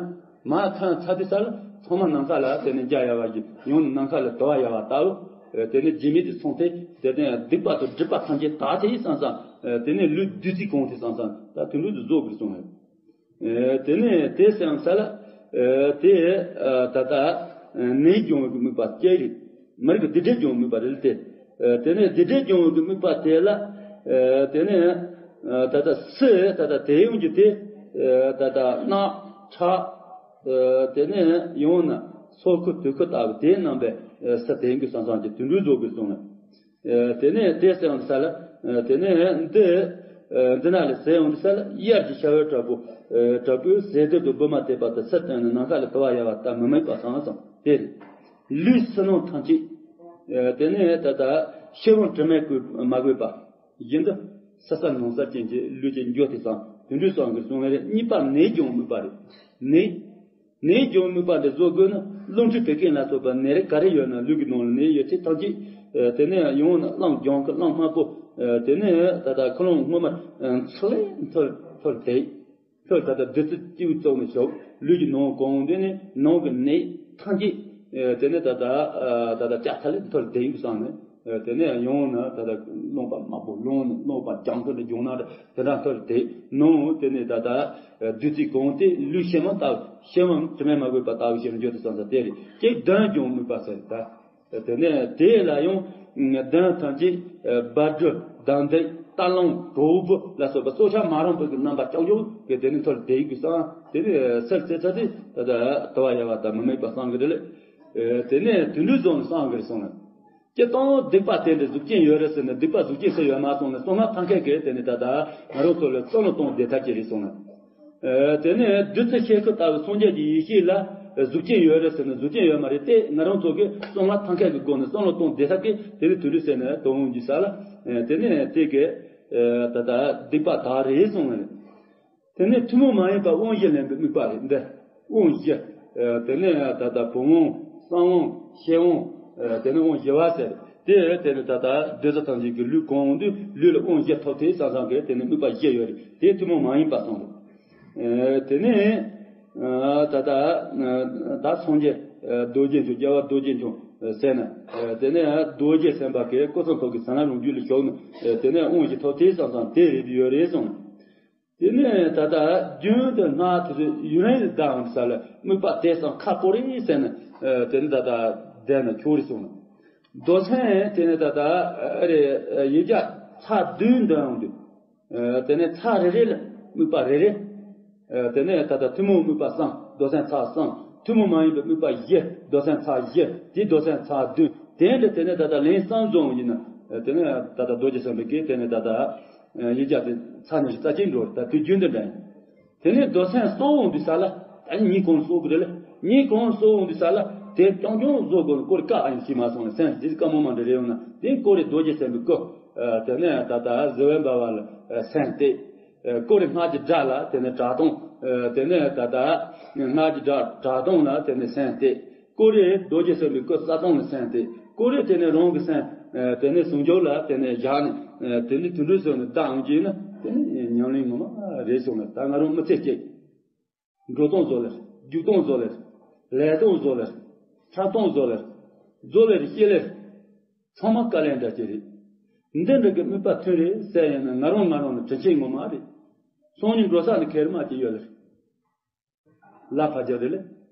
མར་ཐོན་ཚར་དུས་ས་ལ་ཚང་མ་ནམ་མཁའ་ལ་དེ་ནས་འཇའ་ཡལ་བ་ཞིག་ཡང་ནི་ནམ་མཁའ་ལ་དུ་བ་ཡལ་བ་ལྟ་བུ། དེ་ནས་སྦྱིན་མེད་དུ་སོང་སྟེ་དེ་ནས་སྡིག་པ་དང་སྒྲིབ་པ་ཐམས་ཅད་དག་དེ་ཡིད་བསམ་བསམ། དེ་ནས་ལུས་བདུད་རྩིས་གང་དེ་བསམ་བསམ་ད་དུད་འགྲོ་དུ་རྫོགས་དགོས་གསུངས་ནས། དེ་ནས་དེ་སེམས་ས་ལ། དེ་ད་ལྟ་ནད་སྦྱོང་བའི་དམིགས་པ་སྐྱེ་རེད། མི་རིགས་སྡིག་སྒྲིབ་སྦྱོང་དམིགས་པ་རེད་དེ། དེ་ནས་སྡིག་སྒྲིབ་སྦྱོང་གི་དམིགས་པ་དེ་ལ། དེ་ནས་ད་ལྟ་སུ་ད་ལྟ་དེ་ཡོང་རྒྱུ་དེ། ད་ལྟ་རྣག་ཁྲག་དེ་ནས་ཡང་ན་སོ་ཁུ་དུད་ཁུ་ལྟ་བུ་དེ་རྣམ་པའི་ས་དེ་ཡོང་གི་བསམ་བསམ་གྱི་དུད་འགྲོའི་བཟོ་དགོས་གསུངས་ནས། དེ་ནས་དེ་སེམས་ས་ལ། དེ་ནས་འདི། འདི་ན་ལས་ཟེར་ཡོང་དུས་ས་ལ་དབྱར་གྱི་ཤ་བའི་བྲག་ཕུག་བྲག་ཕུག་ཟས་གཏེར་དུ་སྦུར་མ་ཐེབས་པ་དང་ཚུར་བཏོན་ནས་ནམ་མཁའ་ལས་དུ་བ་ཡལ་བ་ལྟར་མི་དམིགས་པ་སངས་སམ་དེ་རེད། ལུས་ཕྱི་ནང་ཐམས་ཅད། དེ་ནས་ད་ལྟ་ཤི་བོ་དྲི་མས་གོས་མ་གོས་པ་བཞིན་དུ་ས་ས་ནང་ས་ཅན་གྱི་ལུས་ཀྱི་འགྱུར་ཏེ་སངས་དུད་འགྲོའི་སངས་ཀྱི་གསུང་ལས་རེད། གཉིས་པ་ནད་སྦྱོང་དམིགས་པ་རེད། ནད། ནད་སྦྱོང་དམིགས་པ་འདི་བཟོ་དགོས་ན་རླུང་མཁྲིས་བད་ཀན་ལ་སོགས་པ་ནད་རིགས་ག་རེ་ཡོད་ན་ལུས་ཀྱི་ནང་ལ་ནད་ཡོད་ཚད་ཐམས་ཅད། དེ་ནས་ཡང་ན་རླངས་ལྗང་ཁུ་རླངས་དམར་པོ། དེ་ནས་ད་ལྟ་ཁ་རླངས་སྔོ་དམར་ཚ་ལས་མཐོ་མཐོ་དེ། མཐོ་ད་ལྟ་བདུད་རྩི་བཅུད་བཙོག་ནས་ཞོག་ལུས་ཀྱི་ནང་གང་དེ་ནས་ནང་གི་ནད་ཐམས་ཅད། དེ་ནས་ད་ལྟ་ད་ལྟ་ལྕགས་ཚ་ལས་མཐོ་དེ་ཡིན་བསམ་ནས། དེ་ནས་ཡང་ན་ད་ལྟ་རླངས་པ་དམར་པོ་རླངས་ནས་རླངས་པ་ལྗང་ཁུ་ནས་ལྗང་ནག་དེ་འདྲ་མཐོ་དེ་ནང་དེ་ནས་ད་ལྟ། བདུད་རྩི་གང་དེ་ལུས་ཕྱི་མ་ལྟ་བུ་ཕྱི་མ་དྲི་མས་མ་གོས་པ་ལྟ་བུ་ཞིག་འགྱུར་དུ་སོང་ཙང་དེ་རེད། ཅེས་གདོན་སྦྱོང་དམིགས་པ་ཟེར་ད། དེ་ནས་དེ་ལ་ཡང་གདོན་ཐམས་ཅད་སྦལ་སྦྲུལ་སྡང་སྡིག་རྟ་གླང་གྲོག་པོ་ལ་སོགས་པ་སྲོག་ཆགས་མ་རུངས་པའི་རྣམ་པ་རྐྱང་རྐྱང་གི་དེ་ནས་མཐོ་དེ་ཡིན་དུ་སོང་དེ་ནས་སེལ་ཚེ་ཚ་དེ་ད་ལྟ་དུ་བ་ཡལ་བ་ལྟར་མི་དམིགས་པ་སངས་གི་རེད། དེ་ནས་དུད་འགྲོའི་གཟུགས་ནི་སངས་གི་རེད་གསུངས་ལ། སྤྱིར་བཏང་སྡིག་པ་དེ་འདྲ་གཟུགས་ཅན་ཡོད་རེད་ཟེར་ནས་སྡིག་པ་གཟུགས་ཅན་ཟེར་ཡོད་མ་གསུངས་ནས་གསང་སྔགས་ཐང་ཁད་ཀྱིས་དེ་ནས་ད་ལྟ་ང་རང་ཚོ་ལ་བསམ་བློ་གཏོང་བདེ་ཐབས་ཅིག་རེད་གསུངས་ནས། དེ་ནས་བདུད་རྩི་ཤེལ་ཁུ་ལྟ་བུ་སངས་རྒྱས་ཀྱི་ཡེ་ཤེས་ལ་གཟུགས་ཅན་ཡོད་རེད་ཟེར་ནས་གཟུགས་ཅན་ཡོད་མ་རེད་དེ་ང་རང་ཚོ་གིས་གསང་སྔགས་ཐང་ཁད་ཀྱི་སྒོ་ནས་བསམ་བློ་གཏོང་བདེ་ཐབས་ཀྱིས་དེ་ནས་དུད་འགྲོ་ཟེར་ནས་དོ་འོང་གི་ས་ལ། དེ་ནས་དེ་གས་ད་ལྟ་སྡིག་པ་དག་རེད་གསུངས་ནས། དེ་ནས་ཐུན་མོང་མ་ཡིན་པ་དབང་བཞི་ལེན་པའི་དམིགས་པ་རེད་འདི། དབང་བཞི། དེ་ནས་ད་ལྟ་བུམ་དབང་གསང་དབང་ཤེར་དབང་། དེ་ནས་དབང་བཞི་པ་ཟེར། དེ་དེ་ནས་ད་ལྟ་བདུད་རྩི་ཐམས་ཅད་ཀྱི་ལུས་གང་དུས་ལུས་ལ་དབང་བཞི་ཐོབ་དེ་སང་སང་གི་དེ་ནས་དམིགས་པ་བཞི་ཡོད་རེད། དེ་ཐུན་མོང་མ་ཡིན་པ་གསུངས་རེད། དེ་ནས་ད་ལྟ་ད་སངས་རྒྱས་རྡོ་རྗེ་འཆང་རྒྱལ་བ་རྡོ་རྗེ་འཆང་ཟེར་ན། དེ་ནས་རྡོ་རྗེ་སེམས་དཔའ་གི་སྐུ་གསུང་ཐུགས་ཀྱི་ཟ་ན་རང་རྒྱུད་ལ་ཞུགས་ནས་དེ་ནས་དབང་བཞི་ཐོབ་དེ་སང་སང་དེ་རེད་ཡོད་རེད་གསུངས། དེ་ནས་ད་ལྟ་རྒྱུན་དུ་སྔགས་དེ་ཚོ་ཡུན་རིང་ལ་བཟླ་འོང་ས་ལ་དམིགས་པ་དེ་ཙམ་ཁག་པོ་རེད་ཟེར་ནས། དེ་ནས་ད་ལྟ་བཟླས་ན་ཆོག་རེད་གསུངས་ནས། རྡོར་སེམས་དེ་ནས་ད་ལྟ་ཨ་རེ་ཡིག་བརྒྱ་ཚར་བདུན་འདོན་འོང་དུས། དེ་ནས་ཚར་རེ་རེ་ལ་དམིགས་པ་རེ་རེ། དེ་ནས་ད་ལྟ་ཐུན་མོང་དམིགས་པ་གསུམ། རྡོར་སེམས་ཚར་གསུམ། ཐུན་མོང་མ་ཡིན་པའི་དམིགས་པ་བཞི། མདོ་ཚན་ཚར་བཞི། དེའི་མདོ་ཚན་ཚར་བདུན། དེ་འདྲ་དེ་ནས་ད་ལྟ་ལན་གསུམ་བཟུང་ཡིན་ན། དེ་ནས་ད་ལྟ་རྡོ་རྗེ་སེམས་དཔའི་གི་དེ་ནས་ད་ལྟ་ཡིག་བརྒྱ་དེ་ཚར་ཉི་ཤུ་རྩ་གཅིག་འགྲོ། ད་དུས་རྒྱུན་དུ་འདྲ་ཡིན། དེ་ནས་མདོ་ཚན་གསོག་འོང་དུས་ས་ལ། ད་གཉིས་གོང་གསོག་གི་རེད་ལ། གཉིས་གོང་གསོག་འོང་དུས་ས་ལ། དེ་རྐྱང་རྐྱང་བཟོ་དགོས་ལ་སྐོར་བཀག་ཨ་ཡིན་ཤེས་མ་སོང་ལ། སེམས་དེ་དཀའ་མོ་མ་འདྲ་རེད་ཡོང་ན། དེ་སྐོར་རེ་རྡོ་རྗེ་སེམས་དཔའི་སྐུ། དེ་ནས་ད་ལྟ་གཟི་འོད་འབར་བ་ལ་སེམས་གཏད། སྐོར་རེ་སྔགས་ཀྱི་སྒྲ་ལ་དེ་ནས་གྲགས་སྟོང་། དེ་ནས་ད་ལྟ་སྔགས་ཀྱི་སྒྲ་གྲགས་སྟོང་ལ་དེ་ནས་སེམས་གཏད། སྐོར་རེ་རྡོ་རྗེ་སེམས་དཔའི་སྐུ་གསལ་སྟོང་ལ་སེམས་གཏད། སྐོར་རེ་དེ་ནས་རང་གི་སེམས། དེ་ནས་ཟུང་འཇུག་ལ་དེ་ནས་བཞག་ནས། དེ་ནས་དུད་འགྲོའི་ཚུལ་ནས་བདག་འོང་གྱིས་ན། དེ་ནས་ཉམས་ལེན་ངོ་མ་རེད་སོང་ན། ད་ང་རང་མི་ཚེ་གཅིག་འགྲོ་སྟངས་བཟོ་ལེར། རྒྱུག་སྟངས་བཟོ་ལེར། ལས་སྟངས་བཟོ་ལེར། འཁྲབ་སྟངས་བཟོ་ལེར། བཟོ་ལེར་སྐྱེ་ལེར། ཚང་མ་དཀའ་ལས་འདྲ་ཅིག་རེད། འདི་འདྲ་གི་དམིགས་པ་ཐོན་རེད་ཟེར་ཡིན་ན། ང་རང་ང་རང་ལ་དྲིན་ཆེན་ངོ་མ་རེད། སང་ཉིན་འགྲོ་ས་ནི་ཁེར་མ་ཅིག་ཡོད་ལེར། ལ་ཕ་རྒྱ་རེད་ལེ།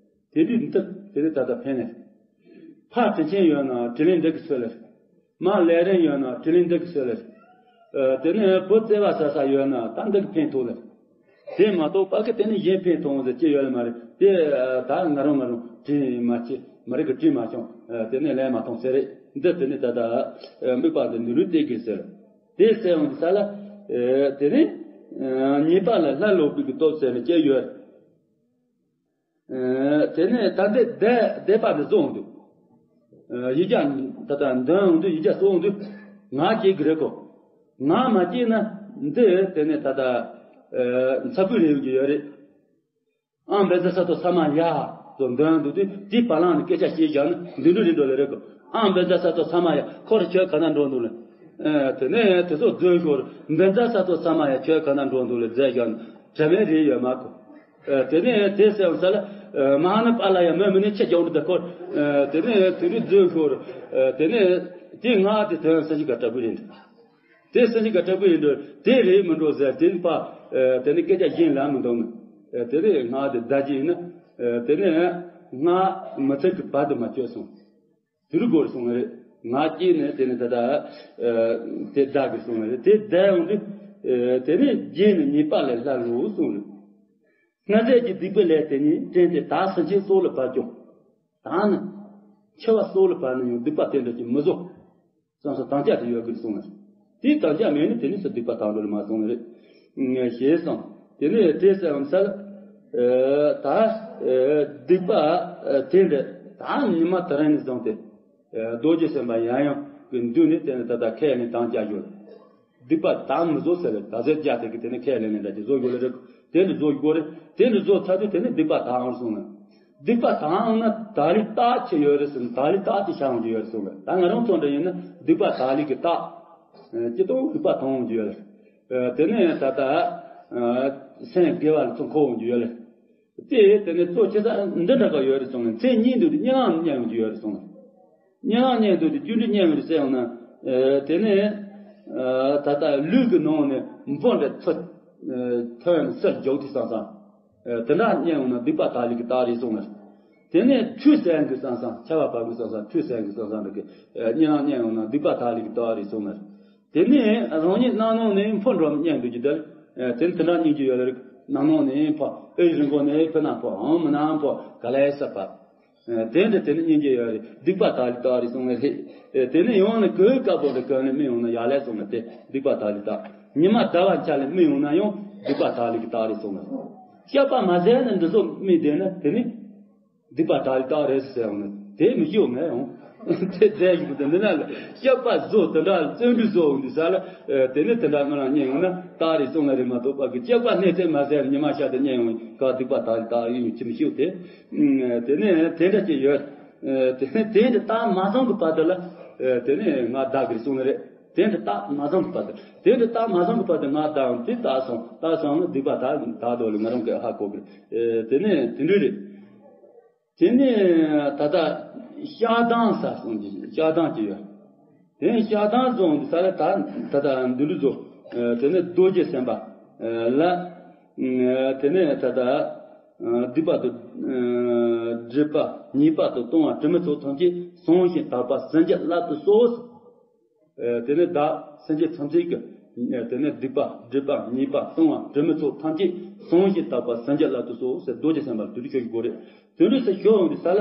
དེ་དུས་འདི་དེ་རེད། ད་ལྟ་ཕན་ནས། ཕ་དྲིན་ཆེན་ཡོད་ན་དྲིན་ལན་འདི་གི་ཚོད་ལེར། མ་ལས་རན་ཡོད་ན་དྲིན་ལན་འདི་གི་ཚོད་ལེར། དེ་ནས་བུ་བརྩེ་བ་ཟ་ས་ཡོད་ན་ད་འདི་གི་ཕན་ཐོགས་ལེར། དེ་མ་གཏོགས་ཕ་གི་དེ་ནས་གཞན་ཕན་ཐོགས་ཟེར་ཅི་ཡོད་ལེ་མ་རེད། དེ་ད་ང་རང་ང་རང་དྲིན་མ་ཆེ། མ་རེད་གི་དྲིན་མ་ཆུང་། དེ་ནས་ལན་མ་ཐོངས་ཟེར་རེད། འདི་དེ་ནས་ད་ལྟ་དམིགས་པ་འདི་འདི་ལུས་དེ་གི་ཟེར། དེ་ཟེར་འོང་དུས་ས་ལ། དེ་ནས་ཉེས་པ་ལས་སླར་ལོག་པའི་གི་སྟོབས་ཟེར་ནས་སྐྱེ་ཡོད། དེ་ནས་ད་འདི་བཟླས་བཟླས་པ་འདི་གསོག་འོང་དུས། ཡིག་བརྒྱ་ད་ལྟ་འདོན་འོང་དུས། ཡིག་བརྒྱ་གསོག་འོང་དུས། ངག་སྐྱེ་གི་རེད་གོ། ངག་མ་སྐྱེས་ན་འདི་དེ་ནས་ད་ལྟ་ཚ་བུ་རེ་ཡོང་གི་ཡོད་རེད། ཨང་བཛྲ་སཏྭ་ས་མ་ཡ་ཚོ་འདོན་འདུག་དུས། དེའི་བར་ལམ་ནས་སྐད་ཆ་བཤད་བཞག་ན་འདི་འདྲ་རེད་འགྲོ་ལེ་རེད་གོ། ཨང་བཛྲ་སཏྭ་ས་མ་ཡ། ཁོ་ར་ཁྱོད་ག་ན་འགྲོ་འདུག་ལེ། དེ་ནས་དེ་ཚོ་རྫོས་ཤོར། བཛྲ་སཏྭ་ས་མ་ཡ་ཁྱོད་ག་ན་འགྲོ་འདུག་ལེ་ཟེར་བཞག་ན་དྲི་མེད་རེད་ཡོད་མ་གོ། དེ་ནས་དེ་ཟེར་བ་ས་ལ། མ་ཧཱ་ན་པཱ་ལ་ཡ་མོ་མི་ནི་ཁྱེད་ཀྱང་འདི་ཁོ། དེ་ནས་དེ་འདྲ་རྫོས་ཤོར། དེ་ནས་དེ་ང་དེ་དོན་སེམས་ཀྱི་ག་ལྟ་བུ་རེད། དེ་སེམས་ཀྱི་ག་ལྟ་བུ་ཡིན་འགྲོ། དེ་རེད་མི་འགྲོ་ཟེར། དེ་ནི་ཕ། དེ་ནི་སྐད་ཆ་གཞན་ལ་མི་འདོང་ནི། དེ་རེད་ང་དེ་བཟླས་ཀྱི་ཡིན་ན། དེ་ནི་ང་མི་ཚེ་གི་བར་དུ་མ་སྐྱོད་སོང་། དུས་འགོར་སོང་རེད། ང་སྐྱེས་ནས་དེ་ནི་ད་ལྟ་དེ་བཟླས་གི་སོང་རེད། དེ་བཟླས་འོང་དུས། དེ་ནི་རྗེས་ནི་ཉེས་པ་ལས་སླར་ལོག་སོང་རེད། སྔར་ཟས་ཀྱི་སྡིག་པའི་ལས་དེ་ཉིད་དྲན་ཏེ་བདག་སེམས་ཅན་སྲོག་ལ་བབ་ཀྱང་། བདག་ནི་འཆི་བ་སྲོག་ལ་བབ་ན་ཡང་སྡིག་པ་དེ་འདྲ་ཅིག་མི་བཟོ། བསམ་ས་དམ་བཅའ་དེ་ཡོད་དགོས་གསུངས་ལ། དེའི་དམ་བཅའ་མེད་ན་དེ་ནི་སུ་སྡིག་པ་དག་འགྲོ་ལ་མ་སོང་ནི་རེད། ཞེས་གསུངས། དེ་ནས་དེ་ཟེར་བ་ས་ལ། ད་སྡིག་པ་དེ་འདྲ་ད་ཉི་མ་དེ་རིང་ནས་བཟུང་སྟེ། རྡོ་རྗེ་སེམས་དཔའ་ཡང་ཡང་གི་མདུན་ནས་དེ་ནས་ད་ལྟ་ཁས་ལེན་དམ་བཅའ་ཡོད། སྡིག་པ་དག་མི་བཟོ་ཟེར་བའི་ད་ཟེར་རྒྱ་དེ་གི་དེ་ནི་ཁས་ལེན་ནས་འདྲ་ཅིག་བཟོ་དགོས་ལ་རེད། དེ་འདྲ་བཟོ་དགོས་རེད། དེ་འདྲ་བཟོ་ཚར་དུས་དེ་ནི་སྡིག་པ་དག་ཨང་གསུངས་ན། སྡིག་པ་དག་ཨང་ན་དག་ལས་རྟགས་ཅི་ཡོད་རེད་ཟེར་ན། དག་ལས་རྟགས་ཅི་ཤར་འོང་རྒྱུ་ཡོད་རེད་གསུངས་པས། ད་ང་རང་ཚོ་འདྲ་ཡིན་ན་སྡིག་པ་དག་ལས་ཀྱི་རྟགས། སྤྱི་དང་སྡིག་པ་དག་འོང་རྒྱུ་ཡོད་རེད། དེ་ནས་ད་ལྟ་སེམས་དགེ་བ་ལ་ཚོ་འཁོར་འོང་རྒྱུ་ཡོད་རེད། དེ་དེ་ནས་གཙོ་ཆེ་ས་འདི་འདྲ་ག་ཡོད་རེད་གསུངས་ནས། མཚན་ཉིད་འདུག་དེ་གཉིད་ལམ་ཉལ་ཡོང་རྒྱུ་ཡོད་རེད་གསུངས་ནས། གཉིད་ལམ་ཉལ་འདུག་དེ་རྒྱུ་འབྲས་གཉིད་ཡོང་རྒྱུ་ཟེར་ཡོང་ན། དེ་ནས་ད་ལྟ་ལུས་ཀྱི་ནང་ནས་འབུ་འདྲ་ཚུར་ཐོན་ནས་ཚུར་རྒྱུག་དུས་སང་སང་། དེ་འདྲ་གཉིད་ཡོང་ན་སྡིག་པ་དག་ལས་ཀྱི་རྟགས་རེད་གསུངས་ནས། དེ་ནས་ཁྲུས་གསོལ་དུས་སང་སང་། ཆར་པ་བབས་དུས་སང་སང་ཁྲུས་གསོལ་དུས་སང་སང་འདྲ་གི་གཉིད་ལམ་ཉལ་ཡོང་ན་སྡིག་པ་དག་ལས་ཀྱི་རྟགས་རེད་གསུངས་ནས། དེ་ནས་རང་ཉིད་རྣམ་སྣང་ནས་འཕུར་འགྲོ་གཉིད་འདུག་རྒྱུ་དེ། དེ་ནི་དེ་འདྲ་གཉིད་ཀྱི་ཡོད་རེད། རྣམ་སྣང་ནས་འཕུར། ཨེ་རི་མགོ་ནས་ཕེ་ན་འཕུར། འོང་མི་ན་འཕུར། ག་ལེ་ས་པ། དེ་འདྲ་དེ་ནི་གཉིད་ཀྱི་ཡོད་རེད། སྡིག་པ་དག་ལས་རྟགས་རེད་གསུངས་ནས་རེད། དེ་ནི་ཡང་ནི་གོས་དཀར་པོ་འདྲ་གོན་ནས་རྨི་ཡོང་ན་ཡག་ལེ་གསུངས་ནས། དེ་སྡིག་པ་དག་ལས་རྟགས། ཉི་མ་ཟླ་བ་འཆར་ལ་རྨི་ཡོང་ན་ཡང་སྡིག་པ་དག་ལས་ཀྱི་རྟགས་རེད་གསུངས་ནས། སྐྱག་པ་མ་བཟས་ན་འདི་ཚོ་རྨིས་བསྡད་ན་དེ་ནི། སྡིག་པ་དག་ལས་རྟགས་རེད་ཟེར་ཡོང་ན་དེ་མི་ཤེས་མེད་ཡོང་། དེ་རྫས་ཞིག་དེ་འདི་ན་ལ་སྐྱག་པ་བཟོ་དེ་འདྲ་བརྩོན་འགྲུས་བཟོ་འོང་དུས་ས་ལ། དེ་ནི་དེ་འདྲ་ང་རང་རྙེད་ཡོང་ན་རྟགས་རེད་གསུངས་ན་རེད་མ་གཏོགས་པ་གི་སྐྱག་པ་སྣེ་ཚན་མ་ཟེར་ཉི་མ་ཤར་དུ་རྙེད་ཡོང་ག་སྡིག་པ་དག་ལས་རྟགས་ཡིན་ཅི་མི་ཤེས་དེ། དེ་ནི་དེ་འདྲ་ཅིག་ཡོད། དེ་ནི་དེ་འདྲ་རྟགས་མ་བཟུང་གི་བར་དུ་ལ། དེ་ནི་ང་བདག་གིར་གསུངས་ནི་རེད། དེ་འདྲ་རྟགས་མ་བཟུང་གི་བར་དུ། དེ་འདྲ་རྟགས་མ་བཟུང་གི་བར་དུ་ང་བདག་དེ་རྟགས་སོང་། རྟགས་སོང་ན་སྡིག་པ་དག་དག་འདུག་ལ་ང་རང་གིས་ཧ་གོ་གི་རེད། དེ་ནི་དེ་འདྲ་རེད། དེ་ནས་ད་ལྟ་བཤགས་སྡོམ་ཟེར་གསུངས་ཀྱི། བཤགས་སྡོམ་ཅིག་ཡོད། དེ་ནས་བཤགས་སྡོམ་བཟུང་དུས་ས་ལ་ད་ད་ལྟ་འདི་འདྲ་བཟོ། དེ་ནས་རྡོ་རྗེ་སེམས་དཔའ་ལ། དེ་ནས་ད་ལྟ་སྡིག་པ་དང་སྒྲིབ་པ་ཉེས་པ་དང་ལྟུང་བ་དྲི་མ་ཚོགས་ཐམས་ཅད་བྱང་ཞིང་དག་པ་ཟིན་གྱིས་རླབ་ཏུ་གསོལ། དེ་ནས་བདག་སེམས་ཅན་ཐམས་ཅད་ཀྱི་ དེ་ནས་སྡིག་པ་སྒྲིབ་པ་ཉེས་པ་ལྟུང་བ་དྲི་མི་ཚོགས་ཐམས་ཅད་བྱང་ཞིང་དག་པ་སེམས་ཅན་བླ་དྭགས་སོགས་ཟེར་རྡོ་རྗེ་སེམས་དཔའ་དེ་འདྲ་ཞུ་དགོས་རེད། དེ་འདྲ་ཟེར་ཞུ་འོང་དུས་ས་ལ།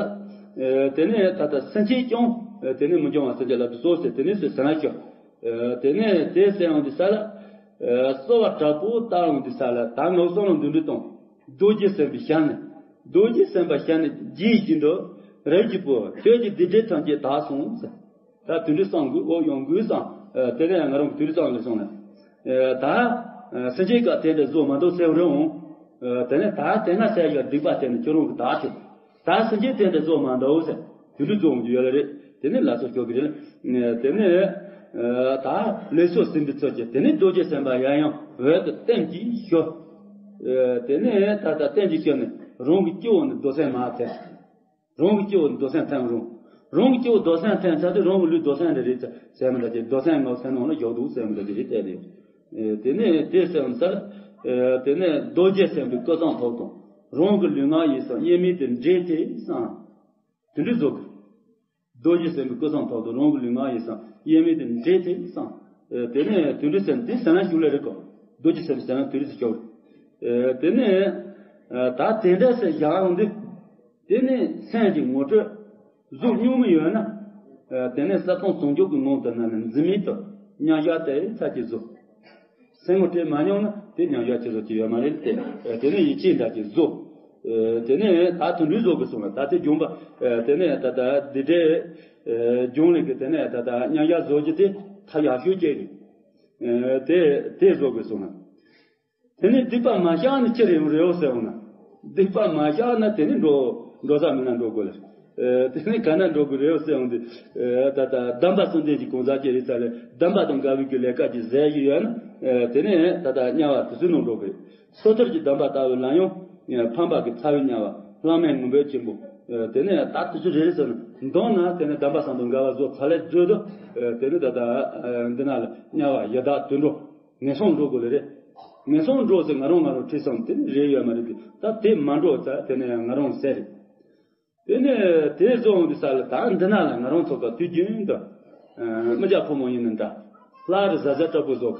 དེ་ནས་ད་ལྟ་སེམས་ཅན་ཀྱང་དེ་ནས་མི་འབྱུང་བ་སེམས་ཅན་བླ་དྭགས་སོགས་ཟེར་དེ་ནས་ཟེར་ཟེར་ན་ཞུ། དེ་ནས་དེ་ཟེར་འོང་དུས་ས་ལ། གསོལ་བ་དྲག་པོ་བཏབ་འོང་དུས་ས་ལ་ད་ངག་བསམ་ལ་འདི་འདྲ་དང་། རྡོ་རྗེ་སེམས་དཔའི་ཞལ་ནས། རྡོ་རྗེ་སེམས་དཔའི་ཞལ་ནས་རྗེས་བཞིན་དུ། རིགས་ཀྱི་བུ་ཁྱོད་ཀྱི་སྡིག་སྒྲིབ་ཐམས་ཅད་དག་སོང་ཟེར། ད་དེ་འདྲའི་གསུང་དགོས་ཨོ་ཡོང་དགོས་སམ། དེ་ནས་ང་རང་གི་དེ་འདྲའི་གསུང་ལ་སོང་ནས། ད་སེམས་ཅན་ག་དེ་འདྲ་བཟོ་མ་འདུག་ཟེར་རུང་། དེ་ནས་ད་དེ་ན་ཟེར་ཡ་སྡིག་པ་དེ་ནི་ཁྱོད་རང་གི་དག་ཐེ། ད་སེམས་ཅན་དེ་འདྲ་བཟོ་མ་འདུག་ཟེར། དེ་འདྲ་བཟོ་འོང་རྒྱུ་ཡོད་ལ་རེད། དེ་ནས་ལ་སོགས་ཞོག་གི་རེད། དེ་ནས་ད་ལས་ཚོགས་ཟིན་པའི་ཚུལ་གྱིས་དེ་ནས་རྡོ་རྗེ་སེམས་དཔའ་ཡང་ཡང་འོད་དུ་ལྟེམ་གྱིས་ཞུ། དེ་ནས་ད་ལྟ་ལྟེམ་གྱིས་ཞུ་ནས་རང་གི་སྤྱི་བོ་ནས་རྡོ་སེམས་མར་འཐེན། རང་གི་སྤྱི་བོ་རྡོ་སེམས་འཐེན་རུང་། རང་གི་སྤྱི་བོ་རྡོ་སེམས་འཐེན་ཚར་དུས་རང་གི་ལུས་རྡོ་སེམས་འདྲ་རེད་ཟེར་མི་འདྲ་ཅིག་རྡོ་སེམས་ངོ་སེམས་ནང་ལ་ཞོག་འདུག་ཟེར་མི་འདྲ་ཅིག་རེད་དེ་རེད། དེ་ནས་དེ་སེམས་ཚར། དེ་ནས་རྡོ་རྗེ་སེམས་དཔའི་སྐུ་གསུང་ཐུགས་དང་རང་གི་ལུས་ངག་ཡིད་གསུམ་དབྱེར་མེད་དུ་འདྲེས་ཏེ་སངས། དེ་འདྲའི་བཟོ་དགོས། རྡོ་རྗེ་སེམས་དཔའི་སྐུ་གསུང་ཐུགས་དང་རང་གི་ལུས་ངག་ཡིད་གསུམ་དབྱེར་མེད་དུ་འདྲེས་ཏེ་སངས། དེ་ནས་དེ་འདྲའི་སེམས་དེ་ཟེར་ན་ཞུགས་ལེ་རེད་གོ། རྡོ་རྗེ་སེམས་ཟེར་ན་དེ་འདྲའི་ཞུགས། དེ་ནས་ད་དེ་འདྲ་ཟེར་བཞག་ཡོང་དུས། དེ་ནས་སེམས་ཀྱི་ངོ་སྤྲོད་གཟུགས་སྙོམས་མི་ཡོད་ན། དེ་ནས་གསལ་སྟོང་ཟུང་འཇུག་གི་ངང་དུ་ན་ནི་འཛིན་མེད་དུ་མཉམ་བཞག་དེ་ཚར་གྱི་བཟོ། སེམས་ངོ་སྤྲད་མ་མྱོང་ན་དེ་མཉམ་བཞག་ཅི་བཟོ་ཅི་ཡོད་མ་རེད་དེ། དེ་ནས་ཡིད་ཆེས་འདྲ་ཅིག་བཟོ། དེ་ནས་ད་དུང་འདྲུད་བཟོ་དགོས་སོང་ལ་ད་དེ་སྦྱོང་བ། དེ་ནས་ད་ལྟ་འདི་འདྲའི་སྦྱོང་ལས་ཀྱི་དེ་ནས་ད་ལྟ་མཉམ་བཞག་བཟོ་རྒྱུ་དེ་ཐབས་ཡག་ཤོས་ཅིག་རེད། དེ་དེ་བཟོ་དགོས་སོང་ལ། དེ་ནས་སྡིག་པ་མ་བཤགས་ནས་ཅི་རེད་ཡོང་རེད་ཟེར་འོང་ན། སྡིག་པ་མ་བཤགས་ན་དེ་ནས་འགྲོ་འགྲོ་ས་མིན་ན་འགྲོ་དགོས་ལ། དེ་ནས་ག་ན་འགྲོ་དགོས་རེད་ཟེར་འོང་དུས། ད་ལྟ་སྡོམ་པ་གསུམ་ལྡན་གྱི་གང་ཟག་ཅིག་རེད་ས་རེད་སྡོམ་པ་དང་འགལ་བའི་གི་ལས་ཀ་ཅིག་ཟེར་གྱི་ཡོད་ན། དེ་ནས་ད་ལྟ་དམྱལ་བ་དེ་ཚོའི་ནང་འགྲོ་དགོས། སོ་ཐར་གྱི་སྡོམ་པ་ལྟ་བུ་ལ་ཡང་། ཕམ་པ་གི་ཚ་བའི་དམྱལ་བ་ལྷག་མའི་ངུ་འབོད་ཆེན་པོ། དེ་ནས་ད་དེ་ཚོ་རེད་ཟེར་ན་མདོར་ན་དེ་ནས་སྡོམ་པ་གསུམ་དང་འགལ་བ་བཟོ་ཚར་ལས་བརྗོད་དུ། དེ་ནས་ད་ལྟ་འདི་ན་ལ་དམྱལ་བ་ཡི་དྭགས་དུད་འགྲོ། ངན་སོང་འགྲོ་དགོས་ལེ་རེད། ངན་སོང་འགྲོ་ཟེར་ང་རང་ང་རང་ཁྲིད་སོང་དེ་ནི་རེད་ཡོད་མ་རེད་དེ་ད་དེ་མ་འགྲོ་ཙ་དེ་ནས་ང་རང་ཟེར་རེད། དེ་ནས་དེ་བཟོ་འོང་དུས་ས་ལ་ད་འདི་ན་ལ་ང་རང་ཚོ་ག་དུས་རྒྱུན་དུ། མི་སྐྱ་ཕོ་མོ་ཡིན་ན་འདྲ། ལྷ་རི་གཟའ་གཟའ་ལྟ་བུ་བཟོ།